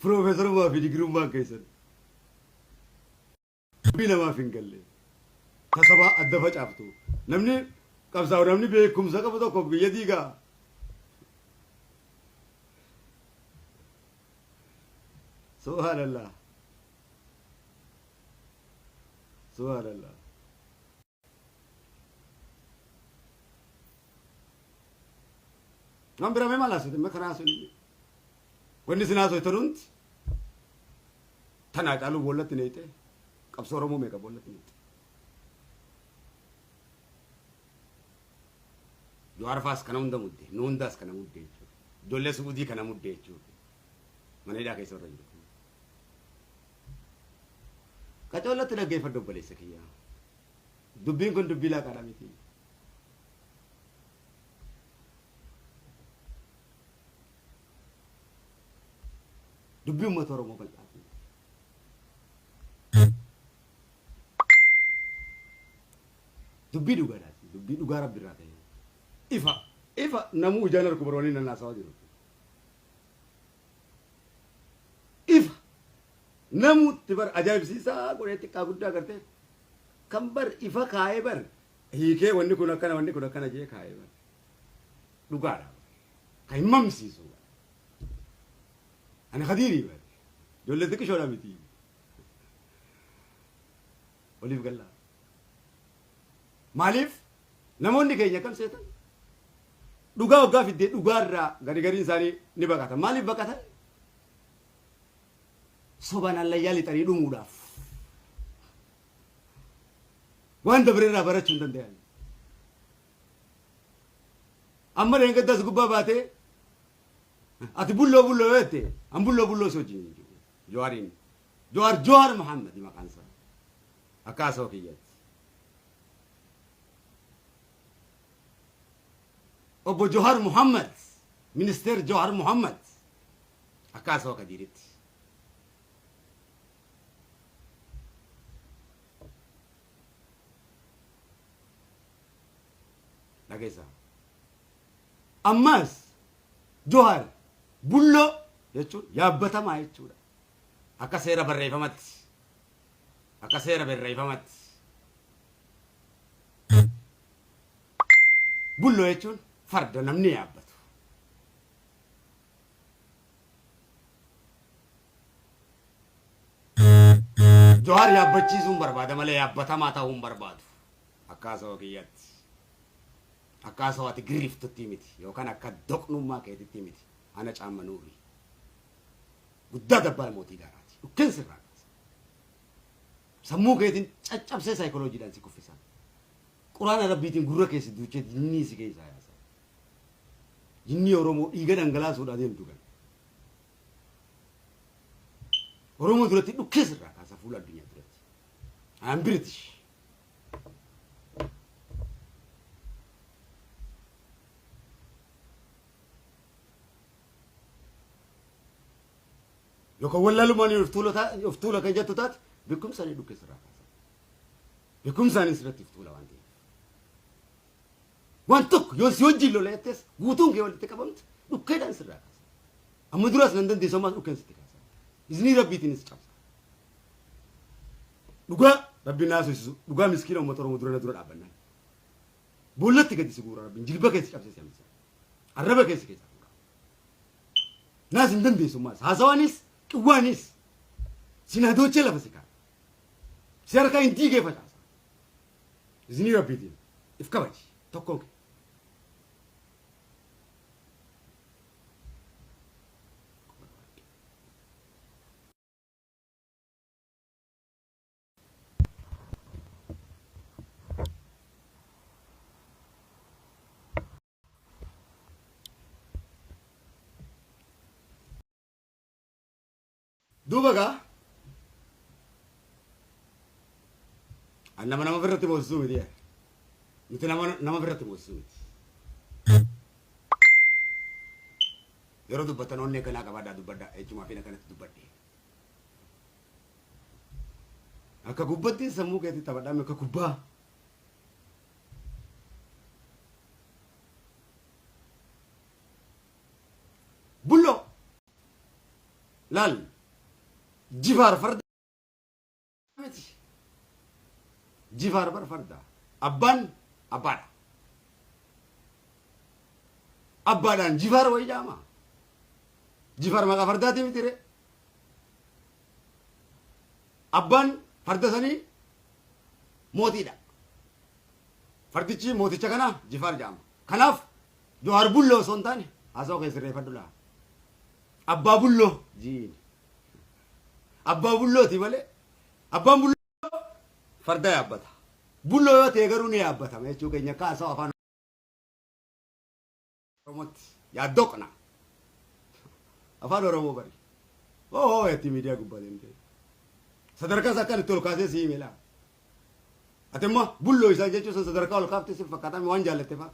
Piroofeesarummaa fi digirummaan keessan. Dubbii namaaf hin galle. Ta sabaa adda facaaftu. Namni qabsaa'u namni beekumsa qabu tokko biyya diigaa. Subhaanallah. Subhaanallah. Waan biraa mee maal haasofte mee kana haasofne. Wanni isin haasoftan hundi tanaa caaluu boollatti neeyxee qabsoo Oromoo meeqa boollatti neeyxe. Jawaar faas kana hunda mudde nu hundaas kana mudde jechuudha. Ijoollee Su'uudii kana mudde jechuudha. Mana hidhaa keessa warra jiru. Qacoolatti dhaggeeffadhu obboleessa kiyya. Dubbiin kun dubbii laaqaadha miti. Dubbii uummata Oromoo bal'aati. Dubbii dhugaadhaati. Dubbii dhugaa rabbi irraa ta'e. Ifa ifa namuu ijaan argu barwanii nannaasawaa jiru. Ifa namuutti bar ajaa'ibsiisaa godhee xiqqaa guddaa gartee kan bar ifa kaa'ee bar hiikee wanni kun akkana wanni kun akkana jee kaa'ee bar dhugaadha kan hin mamsiisu ani kadiirii bar ijoollee xiqqishoodha miti waliif gallaa maaliif namoonni keenya kam seetan dhugaa waggaa fiddee dhugaarraa gari gariin isaanii ni baqatan maaliif baqatan sobaan hallayyaa lixanii dhumuudhaaf waan dabre irraa barachuu hin danda'an. Amma dheengaddaas gubbaa baatee ati bulloo bulloo yoo jette an bulloo bulloo si wajjin hin jiru. Jawaariin Jawaar Jawaar Muhammad maqaan isaa akka haasawaa kiyyaatti. Obbo Jawaar Muhammad Ministeer Jawaar Muhammad akka haasawaa Kadiiritti. Dhageessaa. Ammas Johaar bulloo jechuun yaabbatamaa jechuudha. Akka seera barreeffamatti. Akka seera barreeffamatti. Bulloo jechuun farda namni yaabbatu. Jawaar yaabbachiisuun barbaada malee yaabbatamaa ta'uu hin barbaadu. Akka haasawa kiyyaatti. Akka haasawa ati girriftutti miti yookaan akka doqnummaa keetitti miti. Ana caamma nuurii. Guddaa dabbaal mootii gaaraati. Dhukkeen sirraa kaasa. Sammuu keetiin caccabsee saayikolojiidhaan si kuffisa. Quraana rabbiitiin gurra keessa duuchee jinnii si keessaa yaasa. Jinnii Oromoo dhiiga dhangalaasuudhaa deemtu kana. Oromoo duratti dhukkee sirraa kaasa fuula addunyaa duratti. I am British. Yookaan wallaalumaan of tuula kan jettu taate beekumsaan dhukkee sirraa kaasa. Beekumsaan sirratti of tuula waan ta'eef. Waan tokko yoo si wajjin lola jettees guutuun kee walitti qabamte dhukkeedhaan sirraa kaasa. Amma duraas nan dandeessu ammaas dhukkeen sitti kaasa. Iznii rabbiitiinis cabsa. Dhugaa rabbiin naa soosisu dhugaa miskiina uummata Oromoo dura na dura dhaabbannaan. Boollatti gadi si guura rabbiin jilba keessa cabsee si hambisa. Arraba keessa keessa fuudha. Naas hin dandeessu maas. Haasawaanis qiwwaanis sin hadoochee lafa si ka'a. Si harkaa hin diigee facaasa. Izinii rabbiitiin if kabaji tokkoon kee. Duuba gaa an nama nama biratti moosisuu miti yaa. Nuti nama nama biratti moosisuu miti. Yeroo dubbattan onnee kanaa qabaadhaa dubbadhaa jechumaa fi akkanatti dubbadhe. Akka gubbatti sammuu keetti taphadhaa akka kubbaa. Bulloo laal jifaar farda miti. Jifaar bar farda. Abbaan abbaadha. Abbaadhaan jifaar wayi jaama. Jifaar maqaa fardaatii miti ree. Abbaan farda sanii mootiidha. Fardichi mooticha kana Jifaar jedhama. Kanaaf Jawaar Bulloo osoo hin taane haasawaa kee sirreeffadhu laa. Abbaa Bulloo jiini. Abbaa Bullooti malee abbaan Bulloo farda yaabbata. Bulloo yoo ta'e garuu ni yaabbatama jechuu keenya akka haasawaa afaan Oromootti yaaddoqna. Afaan Oromoo bari. Oo itti miidiyaa gubbaa deemtee. Sadarkaa isaa akkan itti ol kaasee si hime laa. Ati immoo bulloo isaa jechuun sun sadarkaa ol kaaftee si fakkaataa waan jaallatte faa.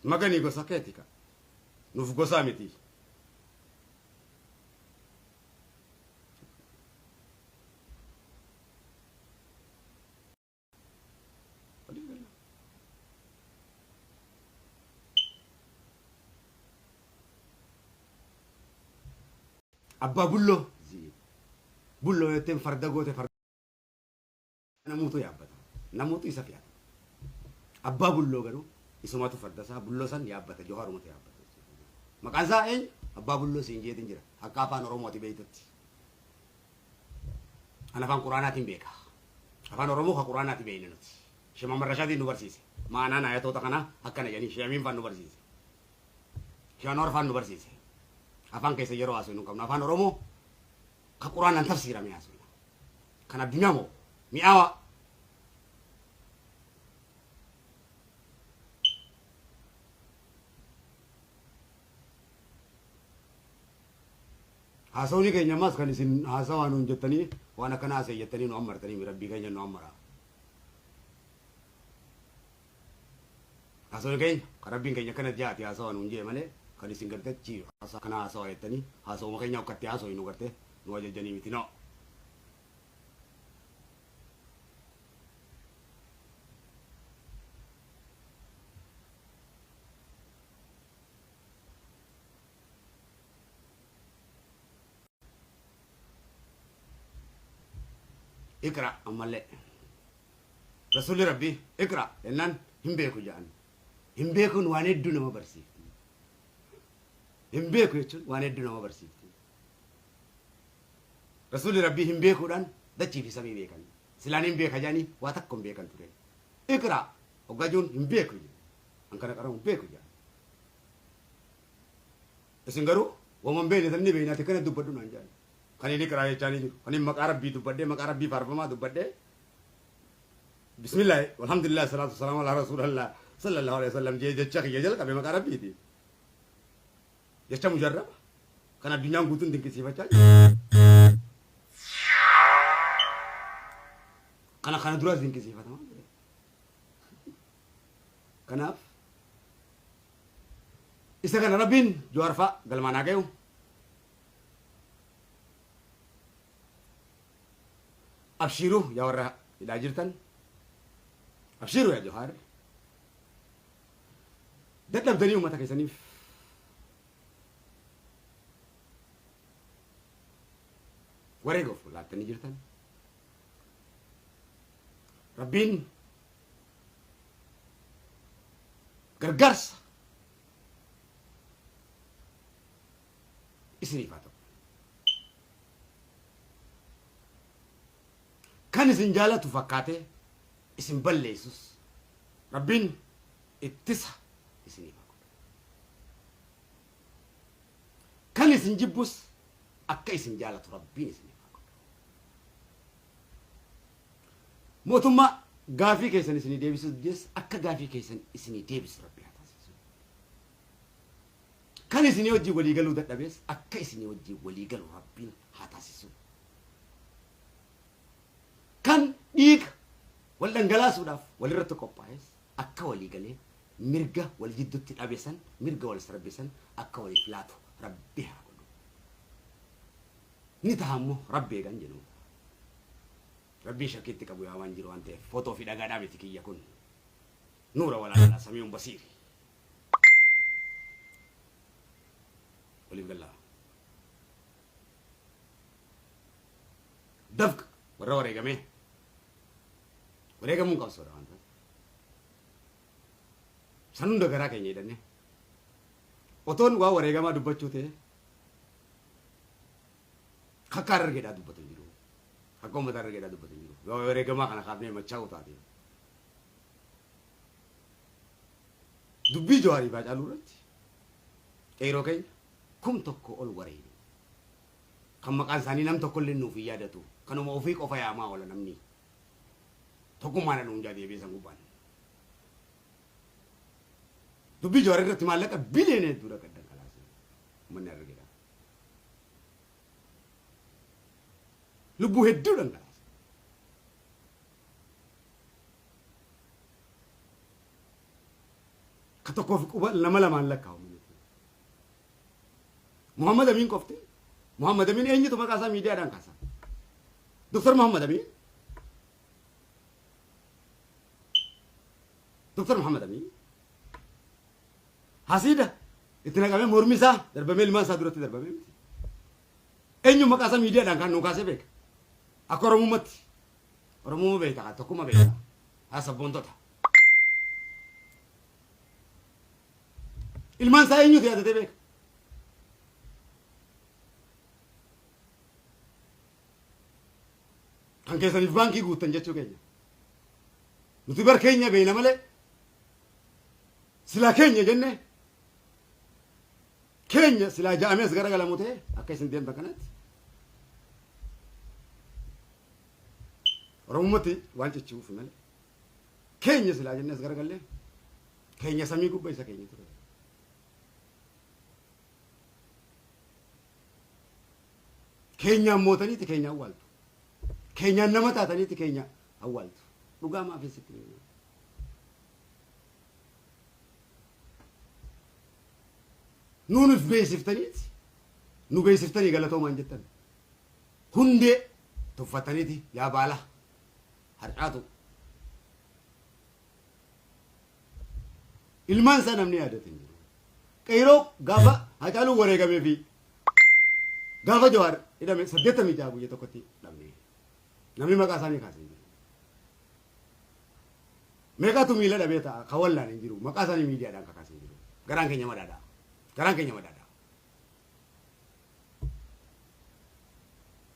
Maganii gosa keeti ka. Nuuf gosaa miti. Abbaa bulloo bulloo jetteen farda goote farda namuutu yaabbata namuutu isa fe'ata. Abbaa bulloo garuu isumatu farda isaa bulloo san yaabbata johaarumatu yaabbata. Maqaan isaa eenyu? Abbaa bulloo siin jeetin jira akka afaan Oromooti beeytutti. An afaan Quraanaatiin beeka. Afaan Oromoo ka Quraanaati beeyna nuti. Sheekh Muhammad Rashaadiin nu barsiise. Maanaan ayatoota kanaa akkana jedhanii Sheekh Amiin faan nu barsiise. Sheekh Anwar faan nu barsiise. Afaan keessa yeroo haasofnu hin qabnu. Afaan Oromoo ka Quraanaan tafsiirame haasofna. Kan addunyaa moo mi'aawaa. Haasawni keenya ammas kan isin haasawaa nuun jettanii waan akkana haasa'e jettanii nu ammartanii mi rabbii keenya nu ammaraa. Haasawni keenya kan rabbiin keenya akkana jaati haasawaa nuun jee malee kan isin gartee achi haasawa kana haasawaa jettanii haasawuma keenya akkatti haasawni nu gartee nu ajajjanii miti no. Iqra ammallee. Rasuulli Rabbii iqra jennaan hin beeku jedhan. Hin beekuun waan hedduu nama barsiifti. Hin beeku jechuun waan hedduu nama barsiifti. Rasuulli Rabbii hin beekuudhaan dachii fi samii beekan. Silaan hin beeka jedhanii waa takka hin beekan ture. Iqra hoggaa jechuun hin beeku jedhan. An kana qaramu hin beeku jedhan. Isin garuu wama hin beekne tan ni beekna ati akkana dubbadhu naan jedhan. Kan inni qiraa jechaa ni jiru. Kan inni maqaa rabbii dubbadhee maqaa rabbii faarfamaa dubbadhee Bismillah walhamdulillah salaatu salaamu ala rasuulallah sallallahu alaihi wasallam jee jecha kiyya jalqabe maqaa rabbiiti. Jecha mujarraba kan addunyaan guutuun dinqisiifachaa jiru. Kana kana duraas dinqisiifatamaa ture. Kanaaf isa kana rabbiin Jawaar fa'a galmaan haa gayu. Abshiiruu yaa warra hidhaa jirtan. Abshiiruu yaa Jawaar. Dadhabdanii uummata keessaniif wareega of laattanii jirtan. Rabbiin gargaarsa isiniif haa ta'u. Kan isin jaalatu fakkaatee isin balleessus Rabbiin ittisa isiniif haa godhu. Kan isin jibbus akka isin jaalatu Rabbiin isiniif haa godhu. Mootummaa gaafii keessan isinii deebisuu dides akka gaafii keessan isinii deebisu Rabbi haa taasisu. Kan isinii wajjin walii galuu dadhabees akka isinii wajjin walii galu Rabbiin haa taasisu. Kan dhiiga wal dhangalaasuudhaaf walirratti qophaa'es akka walii galee mirga wal jiddutti dhabe san mirga wal sarbe san akka waliif laatu Rabbi haa godhu. Ni taha immoo Rabbi eegan jennu. Rabbiin shakkii itti qabu yaa waan jiru waan ta'eef footoo fi dhagaadhaa miti kiyya kun. Nuura walaalaa Sami'uun Basiiri. Waliif gallaa. Dafqa warra wareegamee. Wareegamuun qabsoodha waan ta'eef. San hunda garaa keenya hidhannee. Otoon waan wareegamaa dubbachuu ta'e akka harargeedhaa dubbatu hin jiru. Akka uummata harargeedhaa dubbatu hin jiru. Yoo wareegamaa kana kaafnee machaa'u taate. Dubbii Jawaarii fi Haacaaluu irratti qeeroo keenya 1000 ol wareegame. Kan maqaan isaanii nam tokko illee nuuf hin yaadatu. Kanuma ofii qofa yaamaa oola namni. Tokkummaan nuun jaa deebi'ee san gubbaan. Dubbii Jawaar irratti maallaqa biliyoona hedduudha kan dhangalaase. Uummanni Harargeedha. Lubbuu hedduu dhangalaase. Ka tokkoof quba nama lamaan lakkaa'u. Muhammad Amiin qofti. Muhammad Amiin eenyutu maqaa isaa miidiyaadhaan kaasa? Dr. Muhammad Amiin. Dr. Muhammad Amiin. Hasiida itti naqamee mormi isaa darbamee ilmaan isaa duratti darbamee miti. Eenyu maqaa isaa miidiyaadhaan kan nuu kaasee beeka? Akka Oromummaatti. Oromummaa beekta tokkummaa beekta. Haa sabboontota. Ilmaan isaa eenyutu yaadatee beeka? Kan keessaniif baankii guuttan jechuu keenya. Nuti bar keenya beeyna malee silaa keenya jenne keenya silaa ja'amees garagalamu ta'e akka isin deemtan kanatti. Oromummaatti waan cichuuf malee. Keenya silaa jennee as garagallee keenya samii gubba isa keenya ture. Keenyaan mootaniiti keenya awwaaltu. Keenyaan nama taataniiti keenya awwaaltu. Dhugaa maaf hin sitti himna. Nuun if beeksiftaniiti nu beeksiftanii galatoomaan jettan. Hundee tuffataniiti yaa baala harcaatu. Ilmaan isaa namni yaadate hin jiru. Qeyroo gaafa Hacaaluun wareegamee fi gaafa Jawaar hidhame 86 guyya tokkotti dhabne. Namni maqaa isaanii kaase hin jiru. Meeqatu miila dhabee ta'a kan wallaan hin jiru. Maqaa isaanii miidiyaadhaan kakaase hin jiru. Garaan keenya madaadha. Garaan keenya madaadha.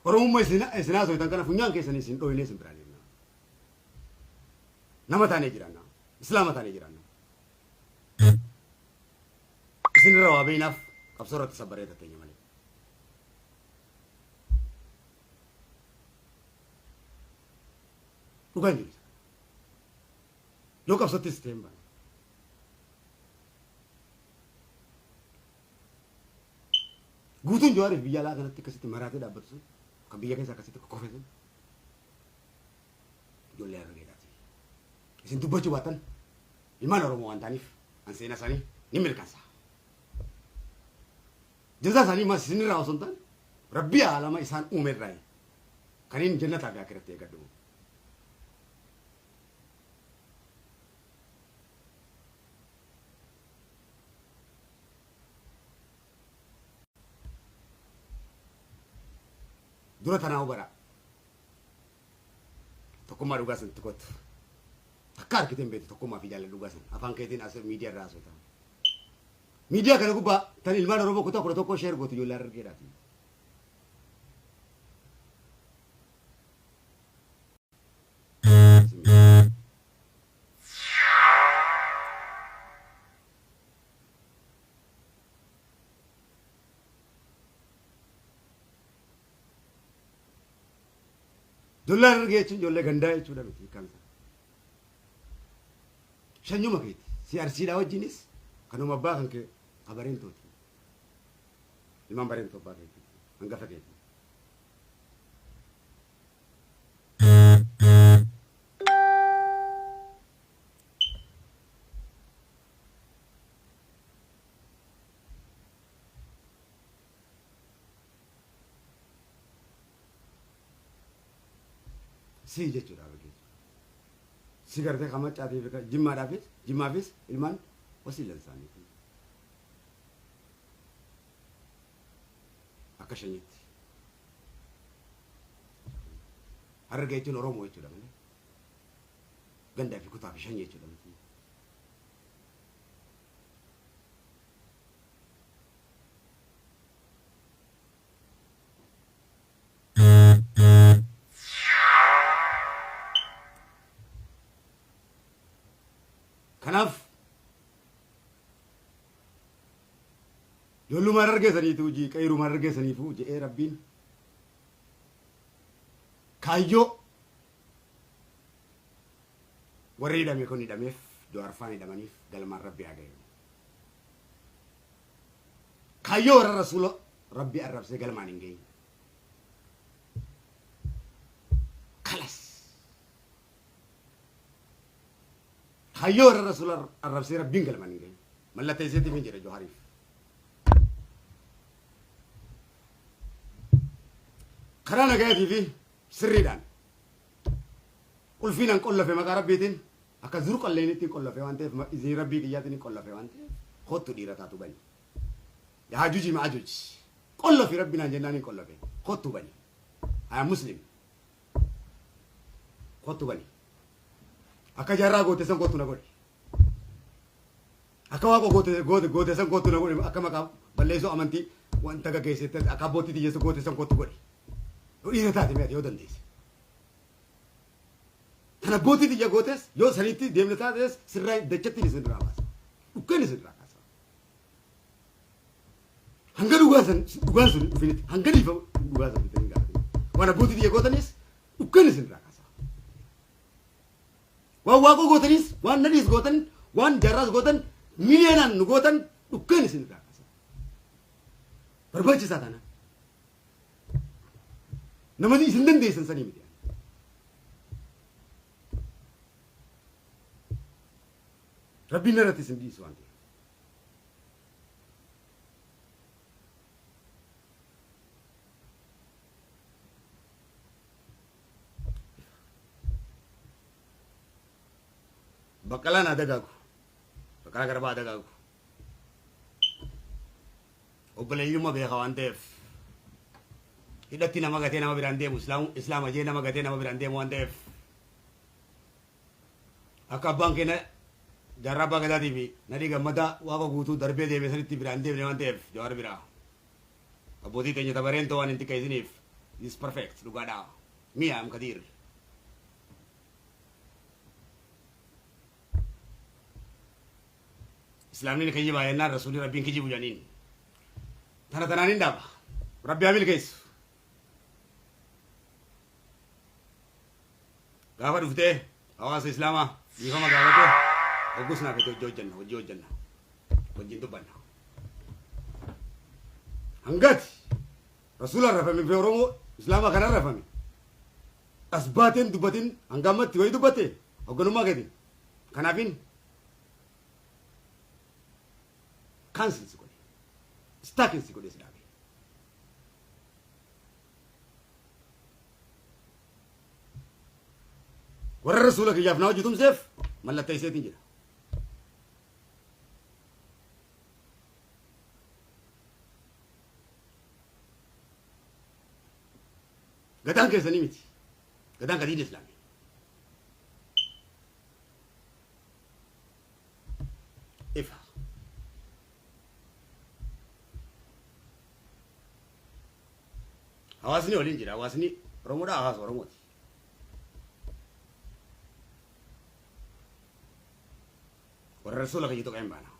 Oromummaa isin isin haasoitan kana funyaan keessan isin dhooynee isin biraa deemna. Nama taanee jiraanna. Islaama taanee jiraanna. Isin irra waa beeynaaf qabsoo irratti sabbaree tatteenya malee. Dhugaan jiru isa. Yoo qabsottis ta'e hin baane. Guutuun Jawaariif biyya alaa kanatti akkasitti maraatee dhaabbatu sun kan biyya keessa akkasitti kokkofe sun ijoollee Harargeedhaati. Isin dubbachuu baattan ilmaan Oromoo waan ta'aniif an seenaa isaanii ni mirkansa. Jazaa isaanii maas isinirraa osoo hin taane Rabbii aalama isaan uume irraa kaniin jannataa fi akiratti eegadhu. Dura tanaa bara. Tokkummaa dhugaa sanatti kottu. Akka argite hin beektu tokkummaa fi jaalala dhugaa sana. Afaan keetiin as miidiyaa irraa haasofta. Miidiyaa kana gubbaa tan ilmaan Oromoo kutaa 11 share gootu ijoollee Harargeedhaati. Ijoollee Harargee jechuun ijoollee gandaa jechuudha miti hiikkaan isaa. Shanyuma keeti. Si Arsiidhaa wajjinis kanuma abbaa kan kee ka bareentooti. Ilmaan bareentoo abbaa keeti. Hangafa keeti. Si jechuudha Harargee. Si gartee kan maccaatii fi kan jimmaadhaafis jimmaafis ilmaan wasiilan isaaniiti. Akka shanyitti. Harargee jechuun Oromoo jechuudha malee. Gandaa fi kutaa fi shanyii jechuudha miti. Kanaaf ijoolluma Harargee saniitu hojii qeyruma Harargee saniifuu jedhee Rabbiin kaayyoo warri hidhame kun hidhameef Jawaar faan hidhamaniif galmaan Rabbi haa gayu. Kaayyoo warra Rasuula Rabbi arrabsee galmaan hin gahin. Kalas. Kaayyoo warra Rasuula arrabsee Rabbiin galmaan hin gahin. Mallatteesseetiif hin jedha Johaariif. Karaa nagayatii fi sirriidhaan qulfiin an qollafe maqaa Rabbiitiin akka zuru qalleenitti hin qollafe waan ta'eef izinii Rabbii kiyyaatiin hin qollafe waan ta'eef kottu dhiira taatu bani. Yaajuji ma'ajuj qollafi Rabbi naan jennaan hin qollafe kottu bani. I am Muslim. Kottu bani. Akka jaarraa goote san kottu na godhi. Akka waaqa goote goote goote san kottu na godhi akka maqaa balleessuu amantii wanta gaggeessite akka abbootii tiyyeessu goote san kottu godhi. Yoo dhiira taate mee ati yoo dandeesse. Tan abbootii tiyya gootes yoo sanitti deemne taates sirraa dachattiin isin irraa baasa. Dhukkeen isin irraa kaasa. Hanga dhugaan san dhugaan sun dhufinitti hanga dhiifa dhugaa san fitanii gaafatanii. Waan abbootii tiyya gootanis dhukkeen isin irraa kaasa. Waan waaqoo gootanis waan nadhiis gootan waan jaarraas gootan miliyoonaan nu gootan dhukkeen isin irraa kaasa. Barbaachisaa taanaan. Nama isin dandeessan sanii miti. Rabbiin irratti isin dhiisu waan ta'eef. Baqqalaan haa dagaagu. Baqqalaa Garbaa haa dagaagu. Obboleeyyumma beeka waan ta'eef. Hidhatti nama gatee nama biraan deemu islaama jee nama gatee nama biraan deemu waan ta'eef. Akka abbaan keenya jaarraa abbaa gadaatii fi nadhii gammadaa waaqa guutuu darbee deeme sanitti biraan deemne waan ta'eef Jawaar biraa. Abbootii teenya tabareentoo waan hin xiqqeessiniif is perfect dhugaadhaa. Me I am Kadir. Islaamni ni kijibaa jennaan rasuulli rabbiin kijibu jedhaniin. Tana tanaan hin dhaaba. Rabbi haa milkeessu. Gaafa dhuftee hawaasa Islaamaa dhiifama gaafate hoggus naaf itti hojii hojjenna hojii hojjenna wajjin dubbanna. Hangati rasuula rafame fi Oromoo Islaamaa kana rafame as baateen dubbatin hanga ammatti wayii dubbatte hogganummaa keetiin. Kanaafin cancel si godhe. Stacking si godhe si dhaabe. Warra rasuula kiyyaaf na hojii tumseef mallatteesseetiin jira. Gadaan keessanii miti. Gadaan ka diin islaamii. Ifa. Hawaasni waliin jira. Hawaasni Oromoodhaa hawaasa Oromooti. Warra rasuula kiyya tuqeen baana.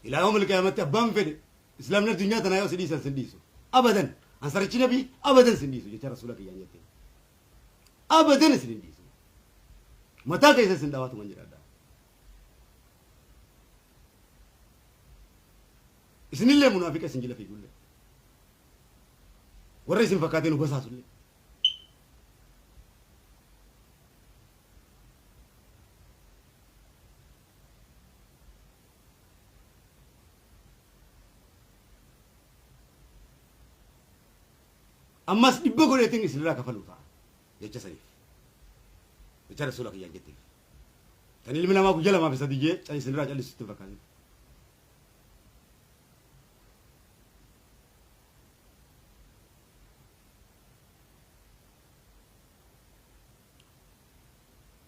Ilaa yoomil qiyaamatti abbaan fedhe islaamni addunyaa tanaa yoo si dhiisan sin dhiisu. Abadan ansarichi nabii abadan sin dhiisu jecha rasuula kiyyaan jette. Abadan isin hin dhiisu. Mataa keessa isin dhawaatuman jedhadha. Isinillee munaafiqa isin jala fiigullee. Warra isin fakkaatee nu basaasullee. Ammas dhibba godheetiin isinirraa kafaluu ta'a jecha saniif. Jecha rasuula kiyyaan jetteef. Tan ilmi namaa guyyaa lamaa fi sadii jee isinirraa callisu itti hin fakkaatin.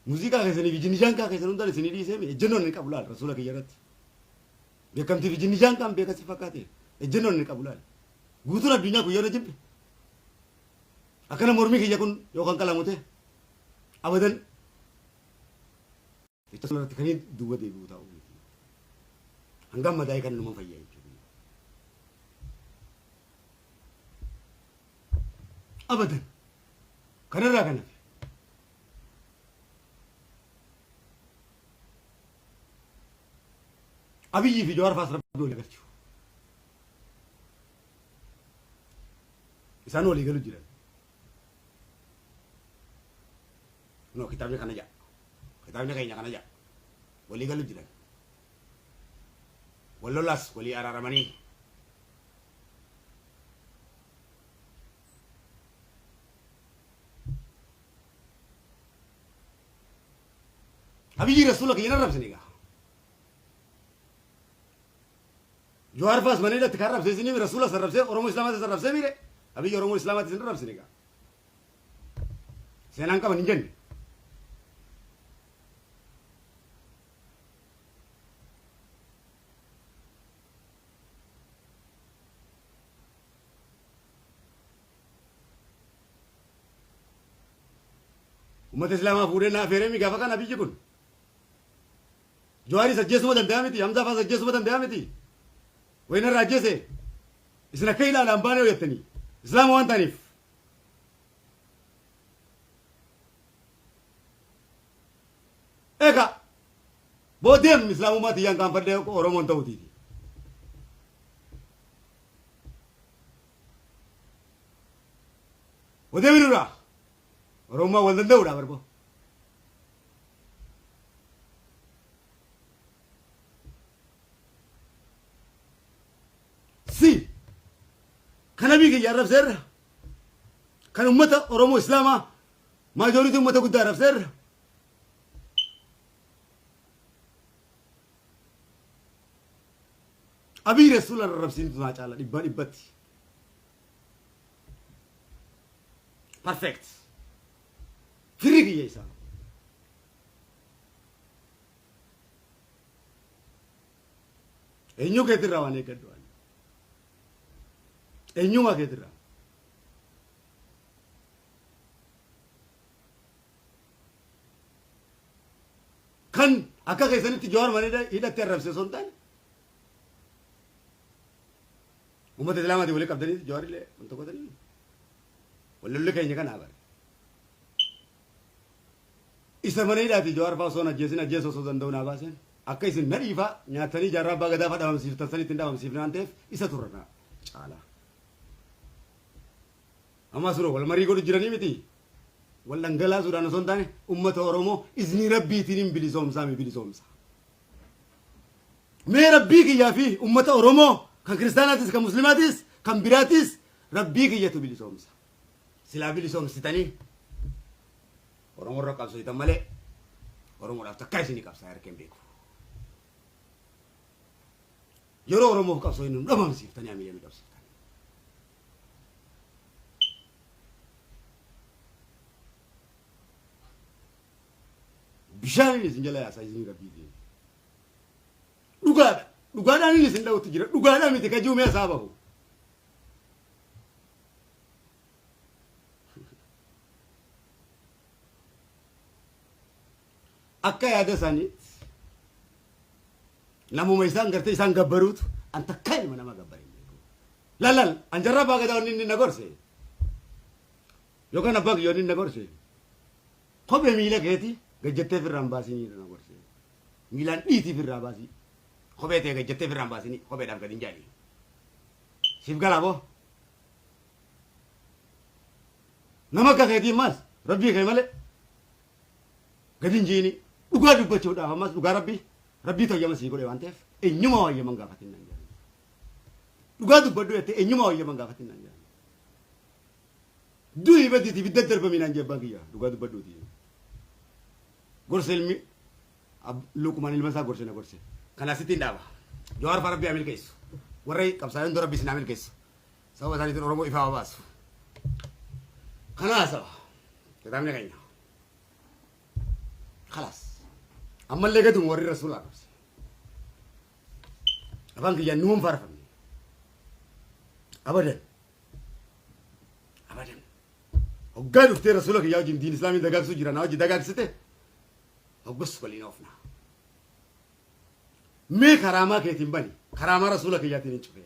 Muuziqaa keessanii fi jinni jaankaa keessan hundaan isinii dhiisee mi ejjennoon inni qabu laal rasuula kiyya irratti. Beekamtii fi jinni jaankaan beeka si fakkaate ejjennoon inni qabu laal. Guutuun addunyaa kun yoo na jibbe akkana mormii kiyya kun yookaan qalamu ta'e abadan jecha sun irratti kan duuba deebi'u ta'uu miti. Hangam madaa'ee kan numa fayyaa jechuudha. Abadan kanarraa kan hafe Abiyyii fi Jawaar faas rabbi walii galchu. Isaan walii galu jiran. No kitaabni kana jedha. Kitaabni keenya kana jedha. Walii galu jiran. Wal lolaas walii araaramanii. Abiyyi rasuula kiyya hin arrabsine egaa. Jawaar faas mana hidhatti kan arrabse isinii rasuula arrabsee Oromoo Islaamaatis arrabsee miire Abiyyi Oromoo Islaamaatis hin arrabsine egaa. Seenaan qaban hin jenne. Ummata Islaamaa fuudhee na afeeree mi gaafa kana biyyi kun. Jawaaris ajjeesuma danda'a miti, Hamzaa faas ajjeesuma danda'a miti. Wayina irraa ajjeese isin akka ilaalaan baanee hojjettanii Islaama waan ta'aniif. Egaa boodeem Islaamummaa tiyyaan kaanfadhee Oromoon ta'uutiiti. Odeemi nurraa Oromummaa wal danda'uudha barboo. Si kan nabii kiyya arrabseerra kan ummata Oromoo Islaamaa maajooritii ummata guddaa arrabseerra. Abiy Rasuula arrabsiintu naa caala dhibbaa dhibbatti. Perfect. Firri kiyya isaa. Eenyuu keetirraa waan eeggadhu ani. Eenyumaa keetirraa. Kan akka keessanitti Jawaar mana hidhatti arrabse osoo hin taane Uummata Islaamaatiin walii qabdanii Jawaarillee wanta godhanii wal lolli keenya kanaa bare. Isa mana hidhaati Jawaar fa'aa osoo hin ajjeesin ajjeesuu osoo danda'u naa baaseen akka isin nadhii fa'aa nyaatanii jaarraa abbaa gadaa fa'aa dhabamsiiftan sanitti hin dhabamsiifne waan ta'eef isa turra naa caalaa. Amma sura wal marii godhu jiranii miti. Wal dhangalaasuudhaan osoo hin taane uummata Oromoo iznii rabbiitiin hin bilisoomsaa mi bilisoomsa. Mee Rabbii kiyyaa fi ummata Oromoo kan kiristaanaatis kan muslimaatis kan biraatis Rabbii kiyyatu bilisoomsa. Silaa bilisoomsitanii Oromoo irra qabsooytan malee Oromoodhaaf takkaa isinii qabsaa'ee harka hin beeku. Yeroo Oromoof qabsooynu nu dhabamsiiftanii amilee nu dhabsiiftan. Bishaaniin isin jala yaasaa isinii Rabbiitiin. Dhugaadha. Dhugaadhaan inni isin dha'utti jira. Dhugaadhaa miti ka ji'u mee isaa bahu. Akka yaada isaaniitti namuma isaan gartee isaan gabbaruutu an takkaa ilma nama gabbare hin beeku. Lallal an jarra abbaa gadaa wanni inni na gorse yookaan abbaa kiyya wanni inni na gorse kophee miila keeti gajjattee firraa hin baasinii na gorse. Miilaan dhiitii firraa baasii. Kophee tee gajjattee firraa hin baasinii kopheedhaaf gad hin jaali. Siif galaa boo. Nama akka keetii ammaas rabbii kee malee gadi hin jiini. Dhugaa dubbachuudhaaf ammas dhugaa rabbii rabbii toyyama sii godhe waan ta'eef eenyuma wayyaman gaafatin nan jedhan. Dhugaa dubbadhu jettee eenyuma wayyaman gaafatin nan jedhan. Du'i badiiti ibidda darbamii naan jee abbaan kiyya dhugaa dubbadhuuti. Gorsa ilmi Luqmaan ilma isaa gorse na gorse. Kana asittiin dhaaba. Jawaar faa rabbi haa milkeessu. Warra qabsaa'ee hunda rabbi isin haa milkeessu. Sababa isaaniitiin Oromoo ifaa haa baasu. Kana haasawa. Kitaabni keenya. Khalaas. Ammallee gaduma warri rasuulaa qabse. Afaan kiyyaan nuun faarfamne. Abadan. Abadan. Hoggaa dhuftee rasuula kiyyaa wajjin diin islaamii dagaagsuu jira na wajji dagaagsite hoggas waliin oofna. Mee karaamaa keetiin bani karaamaa rasuula kiyyaatiin hin cufee.